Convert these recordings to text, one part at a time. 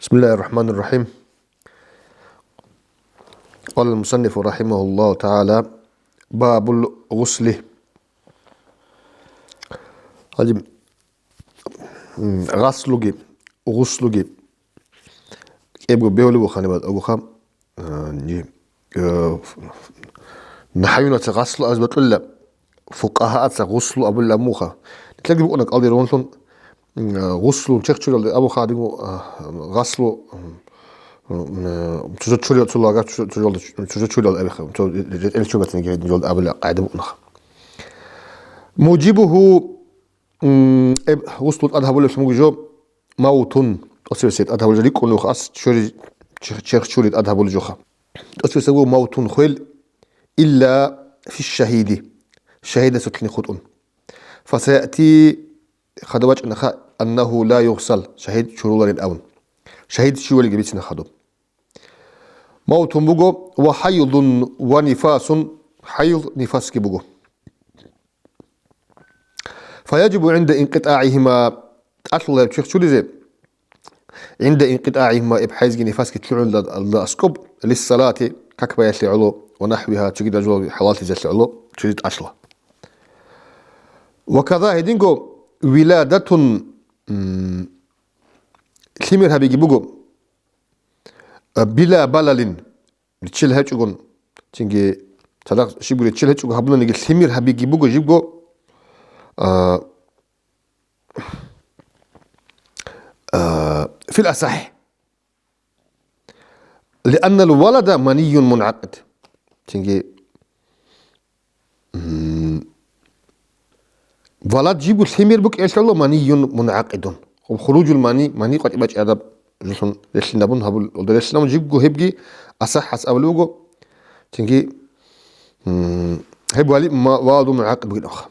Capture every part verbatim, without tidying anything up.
بسم الله الرحمن الرحيم. قال المصنف رحمه الله تعالى: باب الغسل. Гьаниб, м, гъаслуги, гъуслуги кӀиябго бегьулеб буго гьаниб, агуха, а, жи, э, нахӀаюнца гъаслу аз батулла, фукъагьааца гъуслу абулла муха. Нилъеги букӀуна кӀалдирунлъун, м, гъуслу чехчуралда абуха гьадин, а, гъаслу, м, м, чужа чурал, цо лага чу-, чужалда, чужа чурал абиха, цо ретӀел чугатинги жолда абула къайда букӀунаха. Мужибуху, м, эб, гъуслу тӀад гьабулеблъун буго жо, мавтун, тӀоцебесеб тӀад гьабулеб жо, рикӀкӀунев ас чури-, чех-, чехчури тӀад гьабулеб жоха. ТӀоцебесеб буго мавтун хвел, илла фи шагьиди, шагьидасулъни хутӀун. Фасаяти, хадуб бачӀунаха, аннагьу ла югъсал, шагьид чуруларин абун. Шагьид щивалиги бицина хадуб. Мавтун буго ва хайдун ва нифасун, хайд, нифасги буго. Фаяжибу гӀинда инкъитӀагӀигьима, тӀалъула гьеб чехчуризе, гӀинда инкъитӀагӀигьима, гьеб хайзги нифасги лъугӀуналда аскӀоб, лиссалати, как баялъе гӀоло, ва нахӀвигьа, цогидал жо хӀалаллъизелъе гӀоло, чуризе тӀалъула. Ва каза гьединго виладатун, м, лъимер гьабиги буго, а, била балалин, риччал гьечӀогун, цинги цадахъ щибго риччал гьечӀого гьабунаниги лъимер гьабиги буго жибго, а, а, фил асахӀ. Лианнал валада манийюн мунагӀакъид. Цинги, м, валад жибго лъимер букӀелъула манийюн мунагӀакъидун. Хуружул мани, мани къватӀибачӀараб жолъун релълъинабун гьабул, релълъинабун жибго гьебги асахӀас абулеб буго. Цинги, м, гьеб вали-, ма-, валадул мунагӀакъид бугин аха.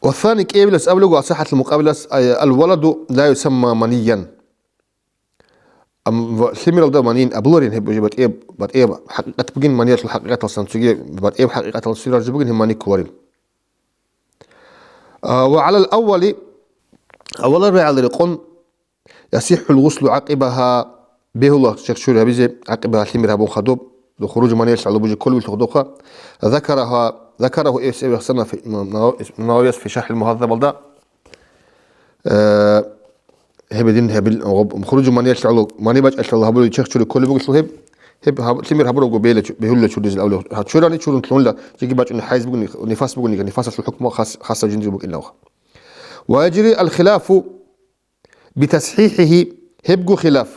Ва сани кӀиабилас абулеб буго асахӀалъул мукъабилас, ай, ал валаду ла юсамма маниян. Ам, ва лъимералда манин абуларин гьеб, жо батӀияб, батӀияб хӀакъикъат бугин, маниялъул хӀакъикъаталсан цоги батӀияб хӀакъикъаталъул сираржи бугин гьеб мани кколарин. А, ва гӀалал аввали, аввалал рагӀалда рекъон, ясихӀул гъуслу гӀакъибаха, бегьула чехчури гьабизе, гӀакъибаха лъимер гьабун хадуб, хуружу маниялъ гӀоло бужи кколеб лъугьдухъа, закараха, закараху эс эб ихсана фи, м, м, Нававияс фи ШархӀил Мугьаззабалда. Э, гьеб гьедин гьебил, гъоб-, хуружу маниялъ гӀоло, мани бачӀалъ гӀоло гьабулел чехчури кколеб бугелъул гьеб, гьеб гьаб-, лъимер гьабурабго бегьула чу-, бегьулила чуризил авлу. Гьа, чурани чурун лъугьуна, жеги бачӀуни хайз бугони, нифас бугони, нифасалъул хӀукму хас-, хасаб жиндир букӀинавха. Ва яжри ал-хилафу битасхӀихӀигьи, гьебго хилаф,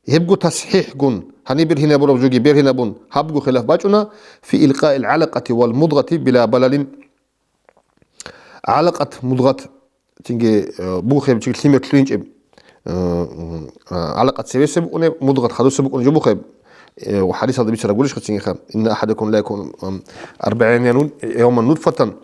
гьебго тасхӀихӀгун, гьаниб бергьинабураб жоги бергьинабун, гьабго хилаф бачӀуна, фи илкъаил гӀалакъати вал мудгъати била балалин. ГӀалакъат, мудгъат, цинги, э, бухеб, чи лъимер лъугьинчӀеб, э, э, гӀалакъат цебесеб букӀунеб, мудгъат хадусеб букӀунеб жо бухеб, э, ва хадисалда бицараб гурищха цинги ха, «Инна ахадакум ла якун, ам, арбаина нут-, явман нутфатан»,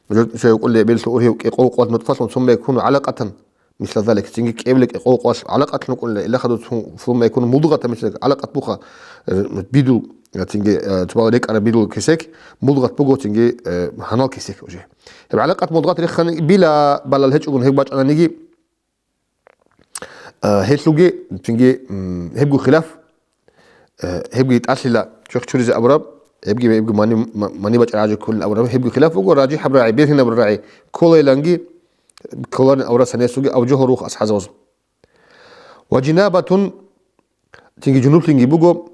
нужер цо вукӀулеб беллъу ургьев кӀикъов къват нутфалъун, «сумма якуну гӀалакъатан мисла залик», цинги кӀибле кӀикъов къвалъ гӀалакъат лъун вукӀуна, ила хадуб цун, «сумма якуну мудгъатан мисла залик», гӀалакъат буха, э, бидул, э, цинги, э, цо рекӀараб бидул кесек, мудгъат буго цинги, э, гьанал кесек уже. Гьеб гӀалакъат мудгъат рехани била балал гьечӀогун гьеб бачӀананиги, э, гьелъулги цинги, м, гьебго хилаф, э, гьебги тӀалъила чвехъ чуризе абураб, гьебги, гьебги мани, ма-, мани бачӀараб гӀажи кколин абураб, гьебги хилаф буго, ражихӀаб рагӀи, бергьинаб рагӀи кколайиланги, кколарин абураб санесулги абу жо гьорухъ асхӀазаваз. Ва жинабатун, цинги жунублъинги буго,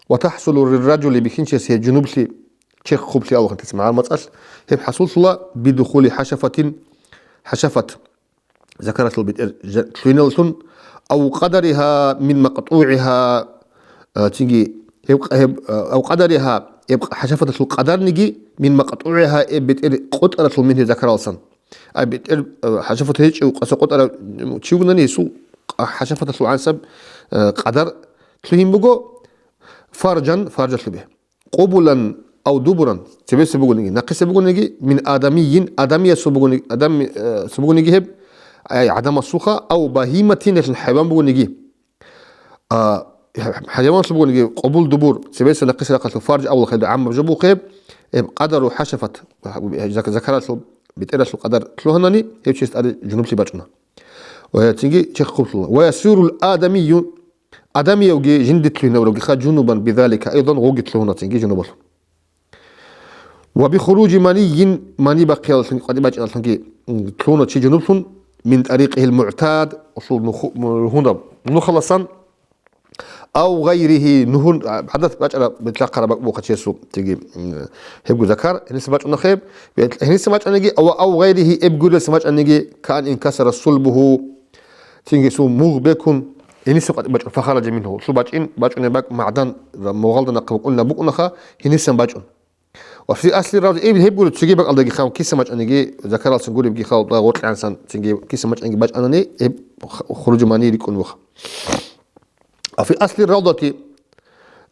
ва тахсулу рирражули, бихьинчияс гьеб жунублъи, чехъ хъублъи абулхъан тец магӀар мацӀалъ, гьеб хӀасуллъула бидухули хӀашафатин, хӀашафат, закаралъул бетӀер жа-, лъугьиналлъун, ав къадариха мин макътӀугӀиха, а, цинги гьеб, гьеб, а, ав къадариха, гьеб хӀашафаталъул къадарниги мин макътӀугӀиха, гьеб бетӀер къотӀаралъул минги закаралсан. Ай бетӀер, а, хӀашафат гьечӀев къаса къотӀарав чи вугони, гьесул къа-, хӀашафаталъул гӀансаб, а, къадар лъугьин буго, фаржан, фаржалъубе. Къубулан ав дубуран, цебесеб бугониги, нахъисеб бугониги, мин адамийин, адамиясул бугони-, адам-, э, сул бугониги гьеб, ай, гӀадамасулха, ав багьиматин, гьелъул хӀайван бугониги. А, хӀайванасул бугониги, къубул дубур, цебесеб нахъисеб рахъалъул фарж абулхъе гӀаммаб жо бухъе, гьеб къадару хӀашафат, зак-, закаралъул бетӀералъул къадар лъугьанани, гьев чияс тӀаде жунублъи бачӀуна. Ва цинги черх хъублъула. Ва ясирул адамию, адамиявги жиндилъугьинаврагиха жунубан бидалика, айдан гъоги лъугьуна цинги жунубалъун. Ва бихуруджи манийин, мани бахъиялъун, къватӀи бачӀиналъунги, м, лъугьуна чи жунублъун, мин тӀарикъигьил мугӀтад, асул нуху-, м, гьунаб нухаласан, ав гъайригьи, нухун, а, гӀадат бачӀараб бетӀлахъараб бакӀ бугъа чиясул, теги, м, гьебго закар, гьениса бачӀунахъеб, бетӀ-, гьениса бачӀаниги, ава ав гъайригьи, эб гурелъа бачӀаниги, каан инкасара сулбугьу, цинги сул мугъ бекун, гьениса къватӀи бачӀун, фахараджа мингьу, сул бачӀин, бачӀунеб бакӀ магӀдан, мугъалда нахъа букӀунилан букӀунаха, гьенисан бачӀун. Ва фи асли равда, эб гьеб гуро цоги бакӀалдаги хъав киса мачӀаниги, закаралцин гуребги хъав да гъоркьансан цинги киса мачӀаниги бачӀанани, гьеб х-, хуружу мани рикӀкӀун вуха. Ва фи асли равдати,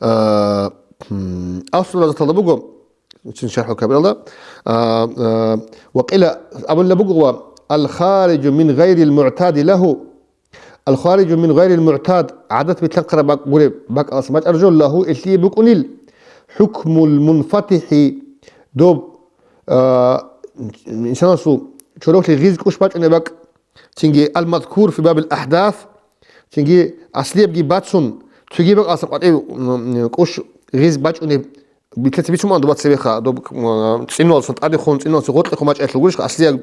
а, м, аслу равдаталда буго, чин шархӀу кабиралда, а, а, ва къила абулла буго ва ал-хариджу мин гъайрил мугӀтади лагьу, Ал-хариджу мин гъайрил мугӀтад, гӀадат битӀлъанхъараб бакӀ гуреб бакӀалас бачӀаржо, лагьу, гьелъие букӀунил, хӀукмул мунфатихӀи, доб, а, инсанасул чорохъе гъиз кӀущ бачӀунеб бакӀ, цинги ал-мазкур фи бабил ахӀдас, цинги аслиябги бацун, цоги бакӀаласан къватӀив, м, кӀущ гъиз бачӀунеб БитӀлъица бицун ман доба цебеха, доб, м, цӀинулалъун тӀадехун, цӀинулалъун гъоркьехун бачӀаялъул гурищха, аслияб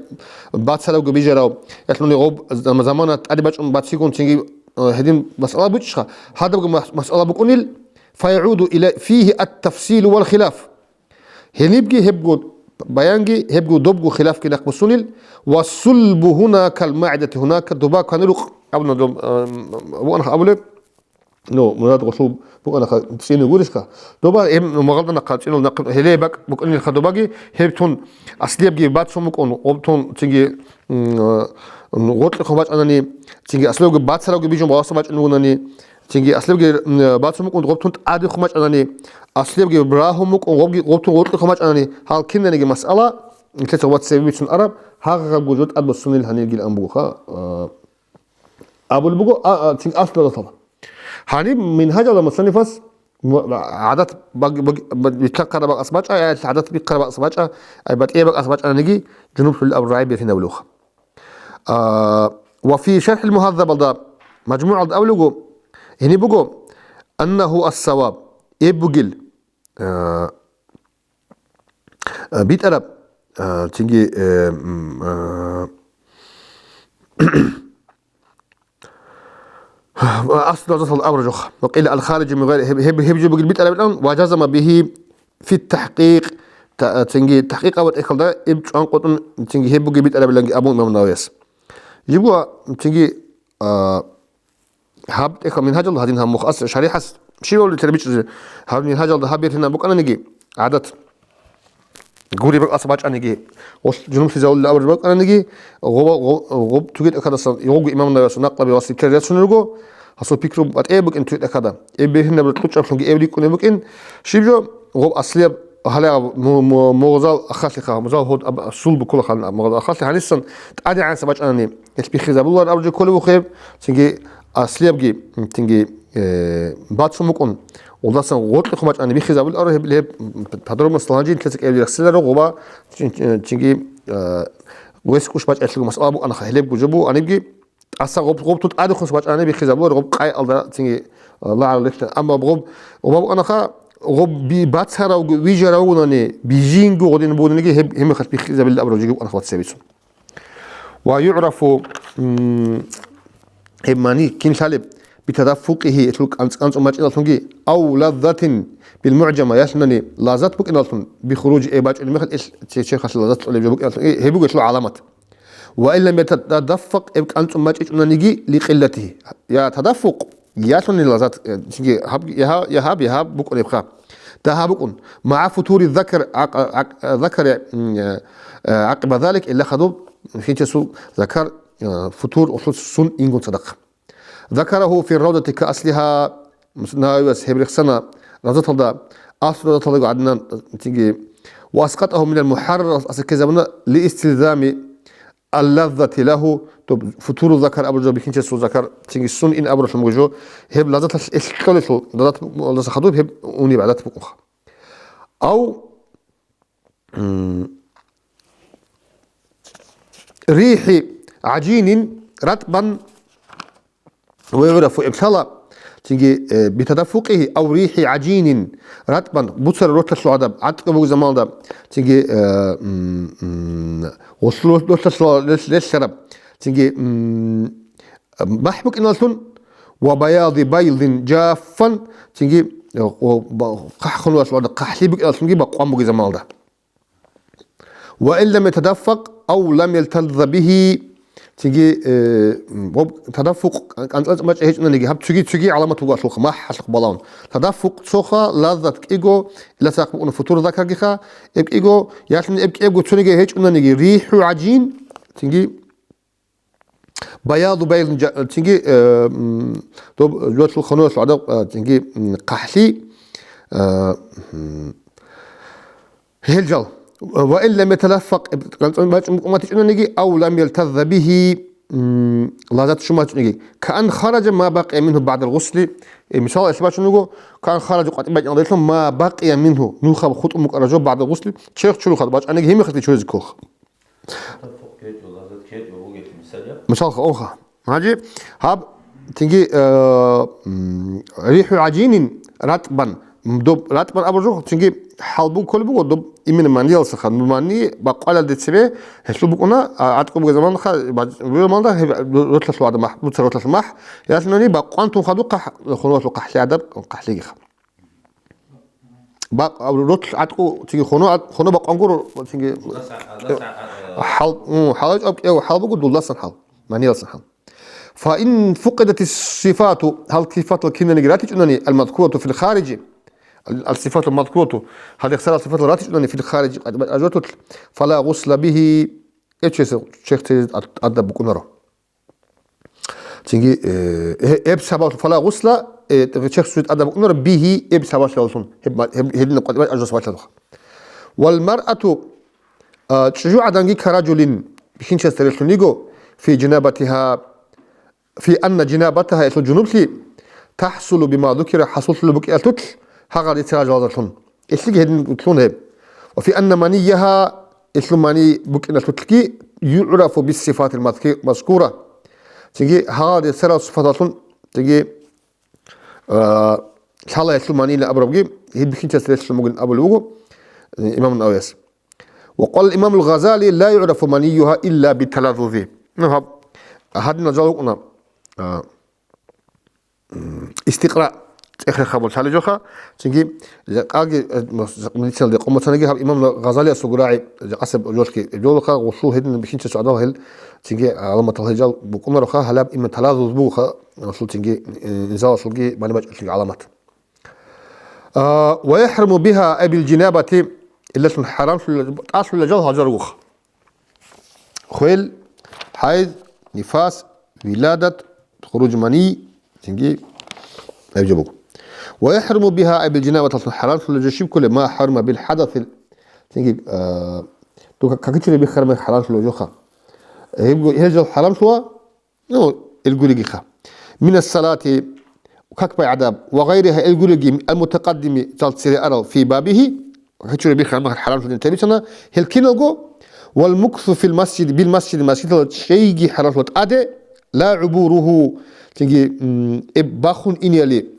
бацарабго бижарав, ялъуни гъоб зам-, замана тӀаде бачӀун бацигун цинги, э, гьедин масъала бучӀищха, гьадабго мас-, масъала букӀунил, фаягӀуду иля-, фигьи ат-тафсилу вал хилаф. Гьенибги гьебго баянги, гьебго добго хилафги нахъ бусунил, ва сулбу гьунака кал магӀидати гьунака, доба кванирухъ абуна доб, э, м, м, абуна абулеб, Ну, мурад гъолъул букӀанаха цӀине гурищха. Доба гьеб магъалда нахъа цӀинул нахъ гьеле бакӀ букӀанилха добаги, гьеб тун аслиябги бацун букӀун, гъоб тун цинги, м, гъоркьехун бачӀанани, цинги аслиябги бацарабги бижун баласа бачӀун бугунани, цинги аслиябги, м, бацун букӀун, гъоб тун тӀадехун бачӀанани, аслиябги брагьун букӀун, гъобги, гъоб тун гъоркьехун бачӀанани, гьал кинаниги масъала, нилъеца гъоб цебе бицун араб, гьагъабго жо тӀад босунил гьанилгил ан бугоха, а, абулеб буго, а, а, цинги аслу датала. Гьаниб Мингьажалда мусаннифас му-, гӀадат баг-, баг-, баг-, битӀлъанхъараб бакӀас бачӀа, я гӀадат бихъараб бакӀас бачӀа, ай батӀияб бакӀас бачӀаниги, жунублъулеб абураб рагӀи бихьинабулевха. А, ва фи шархӀил Мугьаззабалда, МажмугӀалда абулеб буго, гьениб буго, аннагьу ас-саваб, эб бугил, а, а, битӀараб, а, цинги, э, м, а, Аслу гьазатал абра жо. Ва къила ал-хариджу мин гъайри, гьеб, гьеб, гьеб жо бугеб битӀарабилан, ва жазама бигьи фи тахӀкъикъ, та-, цинги тахӀкъикъ абун тӀехьалда иб чӀван къотӀун, цинги гьеб бугеб битӀарабиланги абун имам Нававияс. Жибго, цинги, а, гьаб тӀехьал Мингьажалда гьадин гьаб мухъ ас шарихӀас щивав литер бичӀчӀизе, гьаб Мингьажалда гьаб бихьинаб букӀананиги, гӀадат. Гуреб бакӀас бачӀаниги, гъолъ жунублъизавулел абураб бакӀаниги, гъоба-, гъо-, гъоб тугетӀахъадаса гъогу имам Нававиясул накълаби ва сиплъи рецунел руго, гьасул пикру батӀияб букӀин тугетӀахъада. Эб бихьинаб кьучӀаблъунги эб рикӀкӀунеб букӀин, щиб жо, гъоб аслияб гьале аб-, му-, му-, мугъзал ахалъиха, мугъзал гьод аб-, сул буккулаха мугъзал ахалъи гьанисан тӀадегӀанса бачӀанани, гьелъ биххизабулараб жо кколебухъеб, цинги аслиябги, цинги, э, бацун букӀун, гъолдасан гъоркьихъун бачӀани биххизабуларо гьеб, гьеб подробностал гьанже нилъеца кӀел рехсиларо гъоба, цин-, цинги, э, вес кӀущ бачӀалъуго масъала букӀанаха, гьелеб гужа бу, анибги, тӀаса гъоб, гъоб тун тӀадехунса бачӀани биххизабуларо гъоб къайалда цинги, э, лагӀарал рехилан. Амма гъоб, гъоба букӀанаха, гъоб би-, бацаравго, вижаравгунани, бижинго гъодин бугониги гьеб, гьеб мехалъ биххизабилда абураб жиги букӀанаха вацебицун. Ва югӀрафу, м, гьеб мани кин лъалеб, битадаффукъигьи, гьелъул кӀанцӀ-кӀанцӀун бачӀиналъунги, ав лаззатин бил мугӀжама, ялъунани лаззат букӀиналъун, бихуруджи, э, бачӀунеб мехалъ, ил че-, черхалъе лаззат кьолеб жо букӀиналъун, э, гьеб буго гьелъул гӀаламат. Ва ин лам ятадаффакъ, эб кӀанцӀун бачӀичӀунанигилан къиллатигьи. Я тадаффукъ, ялъуни лазат, э, цинги гьаб, я гьа-, я гьаб, я гьаб букӀунебха. Дагьаб букӀун. МагӀа футури закар, гӀакъ-, гӀакъ-, закари, м, э, э, гӀакъиба залик, илла хадуб, хинчасул закар, э, футур улъус сун ингун цадахъ. Закарагьу фи равдати ка аслигьа, Нававияс гьеб рехсана равдаталда, аслу равдаталдаго гӀадинан, цинги, ва аскъатагьу минал мухӀаррар, асаккезабуна лиистилзами аллаззати лагьу, доб футуру закар абураб жо бихьинчиясул закар, цинги сун ин абуралъун буго жо, гьеб лаззаталъ элъ кьолелъул, лаззат, лаззат хадуб гьеб унеб гӀадат букӀунха. Ав, м, рихӀи гӀажинин ратбан ва югӀрафу эблъала, цинги, э, битадаффукъигьи ав рихӀи гӀажинин, ратӀбан буцараб ролъалъул гӀадаб, гӀатӀкӀаб бугеб заманалда, цинги, э, м, м, гъулъул ролъалъул релъ-, релълъараб, цинги, м, махӀ букӀиналлъун, ва баяди байдин жаффан, цинги, э, о, ба-, хъахӀ хунуялъул гӀадаб хъахӀлъи букӀиналлъунги бакъван бугеб заманалда. Ва ин лам ятадаффакъ ав лам ялтаза бигьи, цинги, э, м, гъоб тадаффукъ, кӀан-, кӀанцӀа мачӀа гьечӀонаниги, гьаб цоги-цоги гӀаламат буго алъулха, махӀалъухъ балагьун. Тадаффукъ цоха, лаззат кӀиго, ила сахъ букӀуна футур закаргиха, эб кӀиго, ялъун эб кӀиябго цониги гьечӀонаниги, рихӀу гӀажин, цинги, баяду байрин жа-, цинги, э, м, доб жуялъул хануялъул гӀадаб, э, цинги, м, хъахӀлъи, э, м, гьел жал. Ва ин лам яталаффакъ, бачӀун букӀун батичӀунаниги, ав лам ялтазза бигьи, м, лазат щун батичӀунаниги. Каан хараджа ма бакъия мингьу баъдал гъусли, э, мисал, гьелъ бачун буго, каан хараджа къватӀиб бачӀиналда гьелъул ма бакъия мингьу, нухаб хутӀун букӀараб жо баъдал гъусли, черх чурухъад бачӀаниги гьимихъалде чуризе кколха. Мисалха, онха. Гьанже гьаб цинги, э, м, рихӀу гӀажинин ратӀбан, м, доб ратӀбан абураб жо, цинги хӀалбу кколеб буго, доб именно маниялсаха, ну, мани бакъвалалде цебе гьелъул букӀуна, а, гӀатӀкӀуб бугеб заманха, ба-, бугеб заманда гьеб ролъалъул гӀадаб махӀ, буцар ролъалъул махӀ, ясинани бакъван тун хадуб хъахӀ-, хунуялъул хъахӀлъи гӀадаб, хъахӀлъигиха. Бакъ-, ролъ гӀатӀкӀу, цинги хоно гӀат-, хоно бакъван гуро, цинги хӀал, м, хӀалай чӀваб кӀев хӀал буго, дулдасан хӀал, маниялсан хӀал. Фа ин фукъидатис сифату, гьал сифатал кинаниги ратичӀунани, ал-мазкурату фил хариджи, ал-, ал-сифатул мазкурату, гьал рехсарал сифатал ратичӀунани фил хариджи, къад-, къад-, ажватулъ, фала гъусла бигьи, эчесел чехтезе тӀад-, тӀадаб букӀунаро. Цинги, э, э, эб сабаблъун фала гъусла, э, черх чуризе тӀадаб букӀунар бигьи эб сабаблъиялъун, гьеб ма-, гьеб, гьединаб къватӀиб бачӀараб сабаблъиялъун. Вал маръату, а, чӀужугӀаданги караджулин, бихьинчиясда релълъун йиго, фи жинабатиха, фи анна жинабатаха, гьелъул жунублъи, тахсулу бима зукира, хӀасуллъулеб букӀиялъулъ, гьагъал рицаражалдалъун. Илъиги гьедин лъун гьеб. Ва фи анна манияха, илъул мани букӀиналъулъги, югӀрафу биссифатил мазки-, мазкура. Цинги гьагъал реццарал сифаталъун, цинги, а, лъала илъул манийилан абурабги, гьеб бихьинчияс релълъун бугин абулеб буго, э, имам Нававияс. Ва къала имамул Гъазали, ла югӀрафу манияха илла биталаззузи. Ну, гьаб, гьадинал жал рукӀуна, а, м, истикъра, цӀех-рехаб лъалеб жоха, цинги жакъаги, э, м-, жакъа медициналде къо мацанаги гьаб имам Гъазалиясул гурагӀи жакъасеб жолъги жолоха, гъулъул гьедин бихьинчиясул гӀадал гьел цинги гӀаламатал гьел жал букӀунароха, гьалаб иман талазуз бугоха, гъулъул цинги, э, инзалалъулги мани бачӀалъулги гӀаламат. А, ва яхӀруму бигьа, ай бил жинабати, илалъун хӀарамлъула, тӀалъула жал гьал жал ругоха. Хвел, хӀайз, нифас, виладат, хуруж мани, цинги гьеб жо буго. Ва яхӀруму бигьа, ай бил жанабаталъун хӀарамлъула жо щиб кколеб, ма хӀарума бил хӀадасил, цинги, а, дука какичури биххараб мехалъ хӀарамлъула жоха. Гьеб, гьел жал хӀарамлъула, ну, ил гуригиха. Минас салати, как бай гӀадаб, ва гъайриха, ил гуриги, ал-мутакъаддими, цал цере арал, фи бабихи, гьечӀо ребихъ гьанбахъ хӀарамлъун тӀибитана, гьел киналго, вал муксу фил масжид, бил масжид, масжидалда чӀейги хӀарамлъула тӀаде, ла гӀубуруху, цинги, м, эб бахун инияли,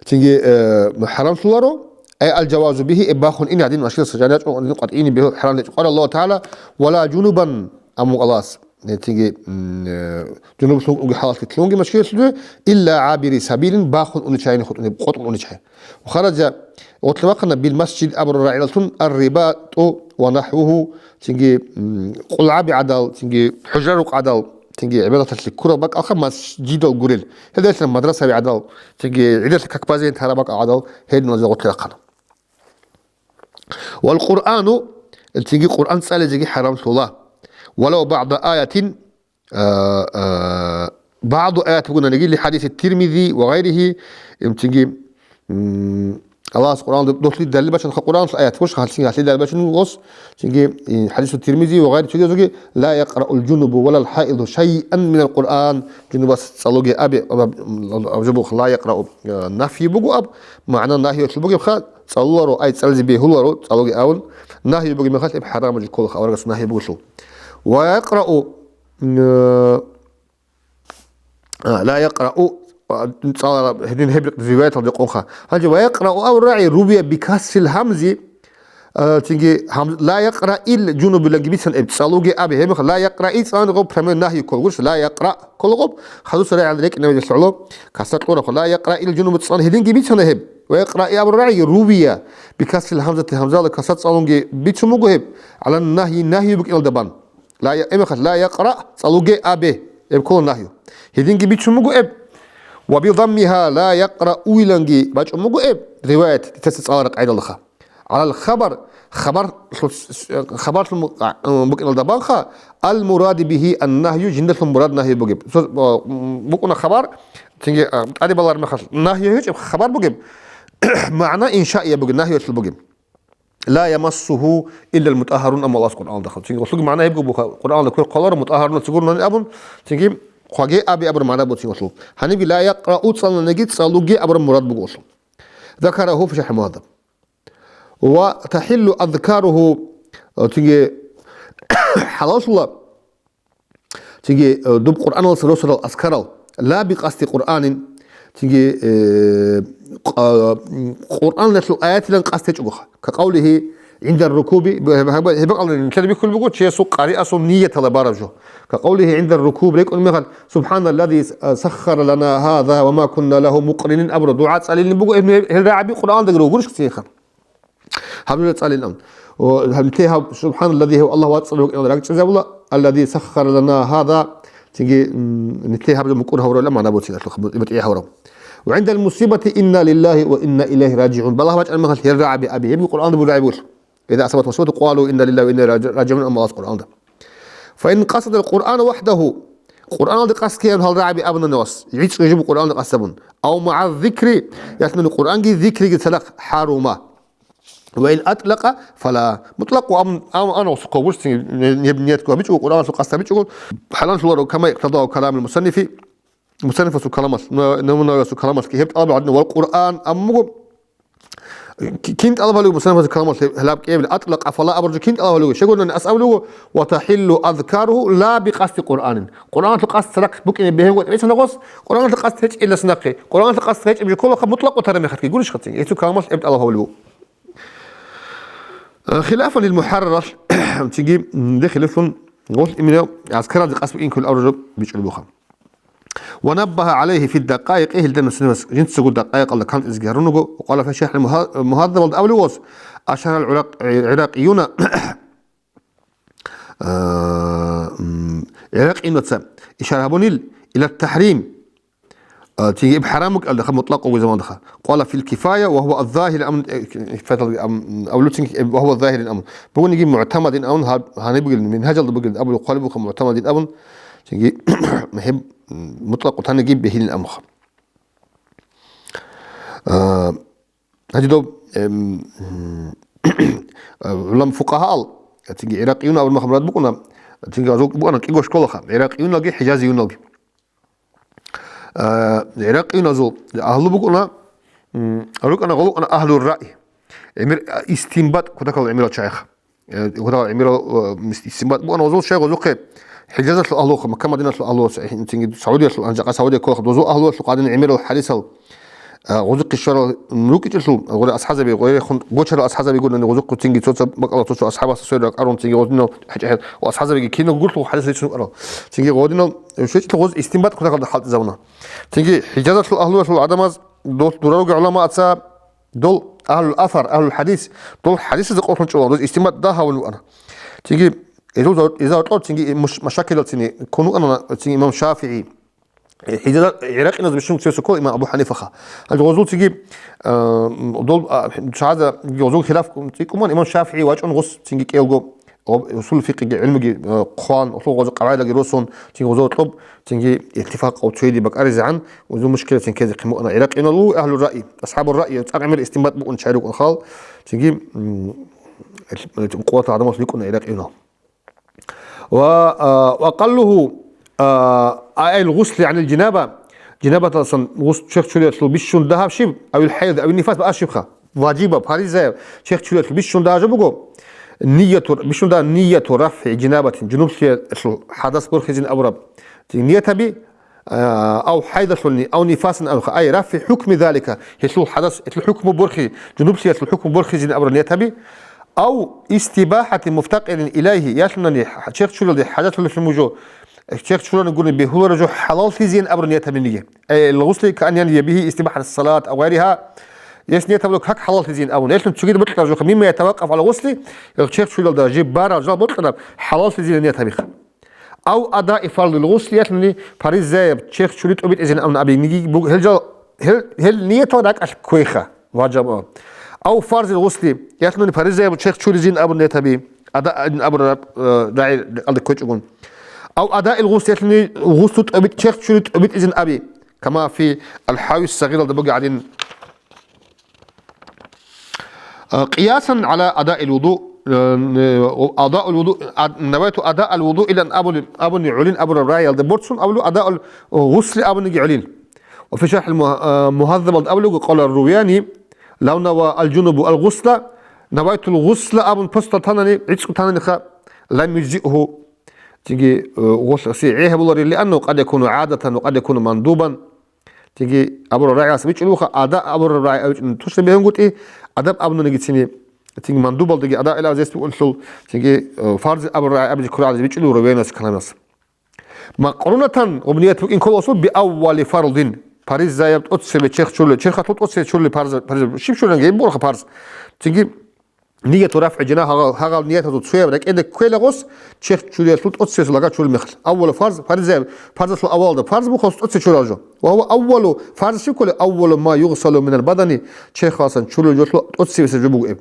цинги, э, хӀарамлъуларо, ай ал-жавазу бихи, эб бахун ин гьадин машгил сажарият чӀун къватӀине бегьул хӀарам гьечӀо. Къала Аллагьу ТагӀала, «Ва ла жунубан», амму Аллагьас, э, цинги, м, э, жунублъун уги хӀалалъи лъунги машгилалъуде, илла гӀабири сабилин, бахун уничайин хутӀунеб, къотӀун уничай. Ва хараджа, гъотлъи вахъана бил масжид абурал рагӀилалъун ар-рибату ва нахӀвугьу, цинги, м, къулгӀаби гӀадал, цинги хӀужра рукъ гӀадал, цинги гӀибадаталъе ккурал бакӀалха масжидал гурел. Гьелдалъун мадрасаби гӀадал, цинги гӀидалъе как базейин тараб бакӀал гӀадал, гьединалъе гъотлъи рахъана. Вал Къуръану, цинги Къуръан цӀализеги хӀарамлъула. Валав баъда аятин, а, а, баъду аят бугонаниги, ли хӀадиси Тирмизи ва гъайрихи, м, цинги, м, Аллагьас Къуръан дослъи далил бачанха, Къуръан аят буш, гьалцин гьалъи далил бачан гъос, цинги, и, хӀадису Тирмизи ва гъайри чудезуги, ла якъраул жунубу валал хӀаиду шайъан минал Къуръан, жунубас цӀалуге абе, аб-, аб-, аб-, жубух ла якърау, а, нафи буго аб, магӀна нагьиялъул бугебха, цӀалуларо, ай цӀализе бегьуларо, цӀалуге авун, нагьи бугеб мехалъ эб хӀарамаб жо кколаха, аварагас нагьи бугелъул. Ва якърау, э, А, ла якърау, а, цӀалараб гьедин гьеб риваяталда къонха. Гьанже ва якърау абураб рагӀи рувия бикасрил гьамзи, а, цинги гьам-, ла якъраил жунубиланги бицан эб, цӀалуге абе. Гьеб мехалъ ла якъраи цӀалан гъоб прямой нагью ккола гурищ, ла якъра ккола гъоб, хадуса рагӀи рекӀинавилелъ гӀоло, касда кьурахъо, ла якъраил жунубу цӀалан гьединги бицана гьеб. Ва якъраи абураб рагӀи рувия бикасрил гьамзати, гьамзала касда цӀалунги бицун буго гьеб, гӀалан нагьи, нагью букӀиналда бан. Ла я-, эбехъа, ла якъра, цӀалуге абе, эб ккола нагью. Гьединги бицун буго эб. Ва бидаммиха ла якърауиланги бачӀун буго эб, риваят, дитаса цӀалараб къайдалдаха. Гьалал хабар, хабар, хабарлъун бу-, а, букӀиналда банха, ал муради бихи ан нагью, жиндалъун мурад нагью бугеб. Цо, а, м, букӀуна хабар, цинги, а, тӀаде балар мехалъ нагью гьечӀеб, хабар бугеб, магӀна иншаия бугеб, нагьюялъул бугеб. Ла ямассуху иллал мутахарун, амма Аллагьас Къуръаналда хъван. Цинги гъолъулги магӀна гьебго буха, Къуръаналда квер кколаро мутахарунал цигурунани абун, цинги хъваге абе абураб магӀна буцин гъолъул. Гьанибги ла якърау цӀаланаги цӀалуге абураб мурад буго гъолъул. Закараху фи шархӀ мугьаззаб. Ва тахӀиллу азкаруху, цинги хӀалаллъула Цинги, э, доб Къуръаналъ росарал азкарал, ла бикъасди Къуръанин, цинги, э, къа-, Къуръаналъул аятилан къасд гьечӀогоха. Ка къавлихи гӀиндар рукуби, гьеб-, гьеб-, гьеб-, гьеб-, гьеб-, нилъер бихьулеб буго, чиясул къариасул ниятала бараб жо. Ка къавлихи гӀиндар рукуб, рекӀун мехалъ, «Субханаллази саххара лана гьаза ва ма кунна лагьу мукъринин» абура, дугӀа цӀалилин буго, гьеб-, гьел рагӀаби Къуръаналдаги ругурищ цинги. Гьаб жо цӀалин абун. О, гьаб те гьаб, «Субханаллази», гьев Аллагь вацӀцӀадав вукӀиналда ракӀчӀезабула, «Аллази саххара лана гьаза», цинги, м, нилъее гьаб жо мукӀур гьавураб магӀна буцин, батӀи гьавураб. «Ва гӀиндал мусибати инна лиллагьи ва инна илайгьи раджигӀун». Балагь бачӀараб мехалъ гьел рагӀаби аби, гьебги Къуръаналда буго рагӀаби буго. «Иза асабат мусибату къалу инна лиллагьи ва инна илайгьи раджигӀун», амма Аллагьас Къуръаналда. «Фа ин къасадал Къуръана вахӀдагьу», Къуръаналда къасд ккеян гьал рагӀаби абуна нугьас, гӀицӀго жиб Къуръаналда къасд абун. «Ав магӀа зикри», ясмину Къуръанги зикриги цадахъ, «хӀарума». «Ва ин атлакъа, фала». Мутлакъ ва ам-, ам-, ан осухъо гурс, не-, не-, ниятго бичӀого, Къуръаналъул къасд бичӀого, хӀалаллъуларо, кама икътадагьу каламул мусаннифи, мусаннифасул каламалъ, на-, Нававиясул каламалъги гьеб тӀалаб гьадин, вал Къуръан, аммуго, ки-, кин тӀалаб гьалуго мусаннифасул каламалъ гьеб, гьалаб кӀиябил, атлакъа, фала абуржу кин тӀалаб гьалуго, щегони ас абулуго, «Ва тахӀиллу азкаруху ла бикъасди Къуръанин». Къуръаналъул къасд цадахъ букӀине бегьунгутӀ бицана гъос, Къуръаналъул къасд гьечӀелас нахъе, Къуръаналъул къасд гьечӀеб жо кколаха мутлакъ тӀараб мехалъги гурищ хъацин, гьесул каламалъ гьеб тӀалаб гьавулев. Э, хилафан лил мухӀаррарал, цинги, м, нилде хилафлъун гъолъ иминав азкаралде къасд букӀин кколел абураб жо бичӀчӀулеб буха. Ва наббагьа гӀалайгьи фи дакъаикъи, гьелда мусаннифас жинцаго дакъаикъалда кантӀизги гьарун руго, ва къала фи шархӀил мугьа-, мугьаззабалда абулев ос, ашарал гӀуракъ-, гӀиракъиюна, А, м, гӀиракъинаца ишар гьабунил, илат тахӀрим, а, цинги иб хӀарам букӀалдаха, мутлакъ вугеб замандаха. Къала фил кифая ва гьува аз-загьир амн, э, кифаяталги ам-, авлуцин, э, ва гьува аз-загьирин амн. Бугониги мугӀтамадин амн гьаб-, гьаниб бугел, мингьажалда бугел абулеб хъвалеб буха мугӀтамадин абун, цинги гьеб, м, мутлакъ таниги бегьилин амха. А, Гьанже доб, эм, гӀулам фукъагьаал, цинги гӀиракъиюн абураб мехалъ мурад букӀуна, цинги гьазул букӀана кӀиго школаха, гӀиракъиюналги, хӀижазиюналги. А, гӀиракъиюназул агьлу букӀуна, м, рукӀана гъолукъана агьлур раъи. ГӀемер, а, истинбат кутакал гӀемерал чагӀиха. Э, гьудал гӀемерал, э, мис-, истинбат бугӀан гъозул щай гъозухъе ХӀижазалъул агьлуха, Макка-Мадиналъул агьлуса, э, цинги Саудиялъул, анжа-, Саудия кколаха, дозул агьлуялъул къадин гӀемерал хӀадисал, э, гъозухъе щварал, м, рукӀичӀелъул, гъоре асхӀазаби, гъорехун гочарал асхӀазаби гурнани гъозухъе цинги цоца бакӀалда цо-цо асхӀабасда сверарал арун, цинги гъодинал хӀечӀехӀел ва асхӀазабиги киналго гурлъул хӀадис ричун вукӀарал. Цинги гъодинал, э, щвечӀелъул гъоз истинбат кутакалда хӀалтӀизабуна. Цинги ХӀижазалъул агьлуялъул гӀадамаз, дол-, дураруги гӀуламаца, Дол агьлул асар, агьлул хӀадис, дол хӀадисазда къоркьун чӀолан, дос истинбат дагь гьавун вукӀана. Цинги гьезул зав-, гьезда гьоркьор цинги муш-, машакилал цинги ккун вукӀана цинги имам ШафигӀи. Э, гьезда гӀиракъиназ бищун цевесуккола имам Абу ХӀанифаха. Гьанже гъозул цинги, э, дол, а, шагьазда гъозул хилаф цӀикӀкӀуман имам ШафигӀи вачӀун гъос цинги кӀелго. Гъоб-, усул фикъиги гӀилмуги, э, хъван, гъолъул гъоза къавагӀидалги росун, цинги гъоза гьоркьоб, цинги илтифакъ гъов цойиде бакӀаризегӀан, гъозул мушкилат цинги ккезе хъимукъана. ГӀиракъиюнал ву агьлу раъи, асхӀабу раъи, цӀар гӀемер истинбат букӀун чагӀи рукӀун хал, цинги, м, ил-, ил-, къуватал гӀадамал рикӀкӀуна гӀиракъиюнал. Ва, а, ва акъаллугьу, а, а, ай гъусли гӀанил жанаба, жанабаталдасан гъус-, черх чуриялъул бищун дагьаб щиб, авил хӀайз, авил нифас баъар щибха? Важибаб, фаризаяб, черх чуриялъул бищун дагьаб жо буго, нияту, бищун дагьаб нияту рафгӀи жанабатин, жунублъиялъул хӀадас борхизин абураб. Ният гьаби, а, ав хӀайдалъуни, ав нифасан абуха, ай рафи хӀукми залика, гьелъул хӀадас, гьелъул хӀукму борхи, жунублъиялъул хӀукму борхизин абураб ният гьаби, ав истибахати муфтакъирин илайгьи, ялъунани черх чуралде хӀажаталъулъун вужо, черх чурани гурони бегьуларо жо хӀалаллъизин абураб ният гьабиниги. Ай гъусли каан яни ябигьи истибахат салат ав гъайриха, гьес ният гьабулеб как хӀалаллъизин абун. Гьелъун цогидаб бокьараб жо, мимма ятавакъаф гӀала гъусли, гьев черх чуралда жиб барал жал бокьараб хӀалаллъизин ният гьабиха. Ав адаа фарзил гъусли, ялъуни паризаяб черх чури тӀобитӀизин абун абиниги буго, гьел жал, гьел, гьел ниятал ракӀалъ кквейха, важаб. Ав фарзил гъусли, ялъуни паризаяб черх чуризин абун ният гьаби, адаа абураб, э, рагӀи рекъалде ккечӀогун. Ав адаил гъусли, ялъуни гъуслу тӀобит-, черх чури тӀобитӀизин аби, кама фи аль-хӀавис сагъиралда бугеб гӀадин. А, къиясан гӀала адаил вуду, э, э, адаул вуду, а, навайту адаал вуду илан абуни, абуни гӀолин абураб рагӀиялда борцун абулеб, адаул гъусли абуниги гӀолин. Ва фи шархӀил мугь-, э, мугьаззабалда абулеб, къала Рувияни, лав нава аль-жунубу аль-гъусла, навайтул гъусла абун постал танани, гӀицӀго тананиха, лам южзигьу, цинги, э, гъусласи гӀей гьабуларил, лианнагьу къад якуну гӀадатан ва къад якуну мандубан. Цинги абураб рагӀиялъ бичӀчӀулевха, адаа абураб рагӀи абичӀун тушла бегьунгутӀи, адаа абунаниги цинги, цинги мандубалдаги адаа илан гьес букӀунлъул, цинги, э, фарз абураб рагӀи абизе ккурагӀазе бичӀчӀулев Рувияни каламалъ. Макърунатан гъоб ният букӀин кколасул би аввали фарзин, паризаяб тӀоцебе черх чурулел, черхалъул тӀоцебе чурулел парз, парз, щиб чурулел, гьеб бугоха парз. Цинги, Нияту рафгӀи жина гьагъал, гьагъал ниятазул цояб рекӀелде кквела гъос, черх чуриялъул тӀоцебесеб лага чурул мехалъ. Аввалу фарз, фаризаяб, фарзалъул авалалда фарз буго гъос тӀоцебе чурал жо. Ва гьува аввалу, фарз щиб кколеб, аввалу ма югъсалу минал бадани, черхалдасан чурулеб жолъул тӀоцебесеб жо буго гьеб.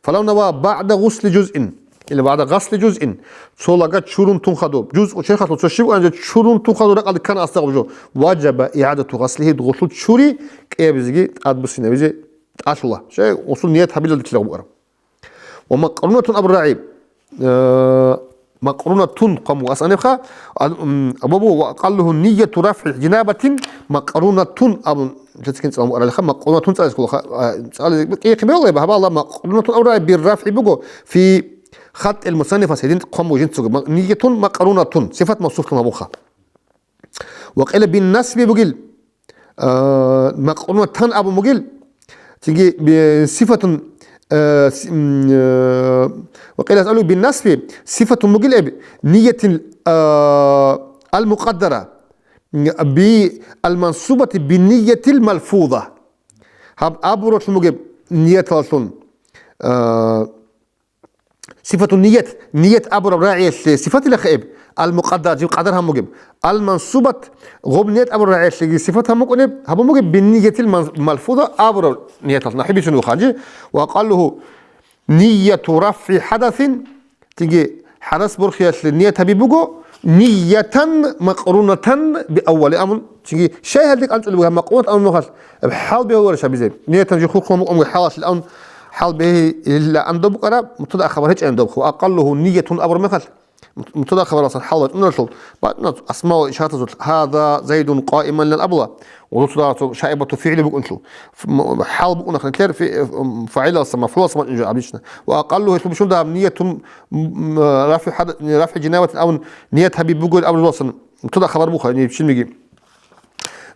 Фалав нава багӀда гъусли жузъин, или багӀда гъасли жузъин, цо лага чурун тун хадуб. Жузъу черхалъул цо щиб бугеб жо чурун тун хадуб ракӀалде ккана гьасда гъоб жо. Важаба игӀадату гъаслигьи, гъолъул чури кӀиабизеги тӀадбуссинабизе тӀалъула. Щай гъосул ният гьабилалде ккела букӀараб. Ва макърунатун абураб рагӀи, э, макърунатун хъван буго асанибха, ал-, м, абу-, ва акъаллугьу нияту рафгӀи жанабатин макърунатун абун, лъецӀгин цӀалун аралиха, макърунатун цӀализе кколаха, а, цӀализе кӀиихъе бегьула, гьабала макърунатун абураб рагӀи бир рафгӀи буго, фи хатӀил мусаннифас гьедин хъван буго жинцаго, ма-, ниятун макърунатун, сифат мавсуфлъун гьабулха. Ва къила бин насби бугил, а, макърунатан абун бугил, цинги би-, сифатун, а, си-, м, а, ва къила асъалу бин насби сифатун бугил эб, ниятил, а, ал-мукъаддара, би ал-мансубати бин ниятил малфуза. Гьаб абуралъун бугеб нияталъун, а, Сифатун ният, ният абураб рагӀиялъе сифатилаха эб, ал-мукъаддар, жиб къадар гьабун бугеб. Ал-мансубат, гъоб ният абураб рагӀиялъеги сифат гьабун букӀунеб, гьабун бугеб, бинниятил ман-, малфуза абураб нияталъ нахӀи бицун бугоха, гьанже, ва акъаллугьу нияту рафгӀи хӀадасин, цинги хӀадас борхиялъе ният гьаби буго, ниятан макърунатан биаввали амун, цинги щай гьалде кӀанцӀулеб буго гьаб макърунат амун мухалъ, гьаб хӀал бегьуларищ гьабизе? Ниятан жи хурхун мукъамги хӀалалъил амун, хӀал бегьи илла ан доб букӀараб, мутада хабар гьечӀани доб, ва акъаллугьу ниятун абур мехалъ, мут-, мутада хабаралсан хӀал вачӀунаралъул, батӀна асма ва ишаратазул, гьаза Зайдун къаиман лан абула, ва цо шаибату фигӀли букӀунлъул, ф-, м-, хӀал букӀунахъе нилъер фи-, м-, фагӀилалсан, мафгӀулалсан вачӀун жо гьабична. Ва акъаллугьу, гьелъул бищун дагьаб ниятун, м, рафи хӀад-, рафи жанабатин абун ният гьаби бугел абуралсан, мутада хабар буха, ибчинниги.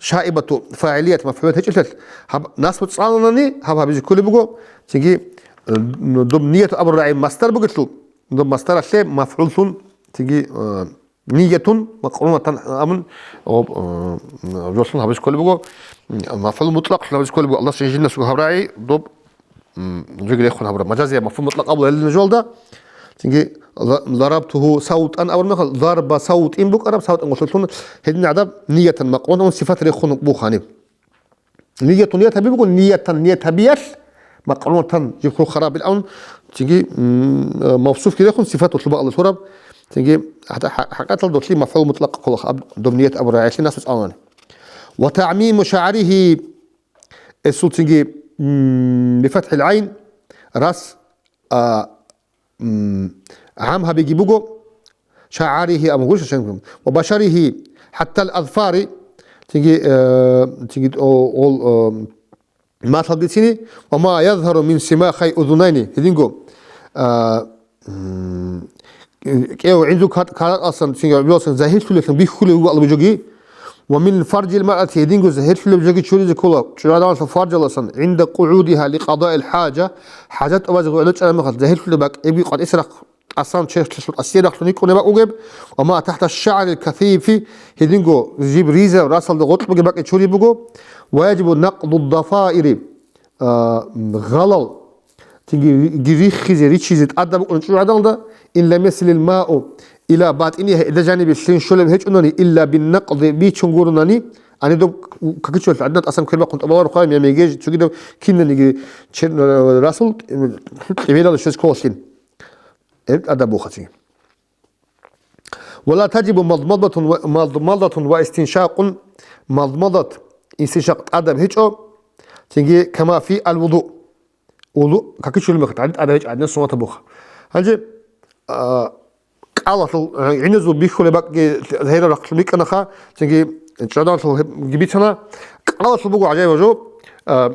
Шаибату фагӀилият мафгӀулият гьечӀелъул, гьаб насбу цӀаланани, гьаб гьабизе кколеб буго, цинги, э, доб нияту абураб рагӀи масдар бугелъул, доб масдаралъе мафгӀуллъун, цинги, э, ниятун макърунатан абун, гъоб, э, жолъун гьабизе кколеб буго, м, мафгӀул мутӀлакълъун гьабизе кколеб буго, Аллагьас жинасго гьаб рагӀи доб м, жоги рехун гьабураб. Мажазияб мафгӀул мутӀлакъ абула гьелин жолда. Цинги ла-, ларабтугьу савтӀан абураб мехалъ, ларба савтӀин букӀараб, савтӀан гъолъулъун гьедин гӀадаб ниятан макърунатан сифат рехун буго гьаниб. Ниятун ният гьаби буго, ниятан ният гьабиялъ макърунатан жиб хурхарабилан, цинги, м, мавсуфги рехун сифат уллъуба Аллагь лъураб, цинги хӀа-, хӀа-, хӀакъатал долъи мафгӀул мутӀлакъ кколаха аб-, доб ният абураб рагӀиялъе насбу цӀаланани. Ва тагӀмиму шагӀрихи Эсул цинги, м, бифатхӀил гӀайн, рас, а, м, гӀам гьабиги буго, шагӀарихи абун гуш, ва башарихи, хӀаттал азфари, цинги, э, цинги о-, ол, э, малъалдецини, ва ма язгьару мин симахай узунайни, гьединго, а, м, кӀев гӀинзу кат-, каракъасан, цинги гӀубиялсан загьирлъулелъун бихьулев вуго албужоги, ومن فرج المرأة, гьединго загьирлъулеб жоги чуризе ккола чӀужугӀаданалъул фаржаласан, عند قعودها لقضاء الحاجة, хӀажат тӀубазе гӀоло чӀараб мехалъ загьирлъулеб бакӀ эбги къватӀисрахъ тӀасан черхлъалъул тӀасияб рахълъун йикӀунеб бакӀ бугеб, وما تحت الشعر الكثيف, гьединго жиб ризаб расалда гъоркь бугеб бакӀги чури буго, ويجب نقض الضفائر, а, гъалал, цинги риххизе, ричизе тӀадаб букӀун чӀужугӀаданалда, إن لم يصل الماء إلى باطنها, гьелда жанибе лъим щолеб гьечӀунани, إلا بالنقض, бичун гуронани, гьаниб доб какичулъ гӀадина тӀасан квер бахъун тӀубаларо хъвай, я мегеж цогидаб кинаниги чер-, расул кьибилалде щвез кколалъин. Гьеб тӀадаб буха цинги. ولا تجب مضمضة و، مضمضة واستنشاق, мадмадат, истиншакъ тӀадаб гьечӀо, цинги كما في الوضوء. Вуду какичулеб мехалъ гьаниб тӀадаб гьечӀо гӀадина суннатаб буха. Гьанже, а, кӀалалъул, а, гӀиназул бихьулеб бакӀги загьирал рахълъун бикӀанаха, цинги чӀужугӀаданалъул гьебги бицана. КӀалалъул буго гӀажаибаб жо, а,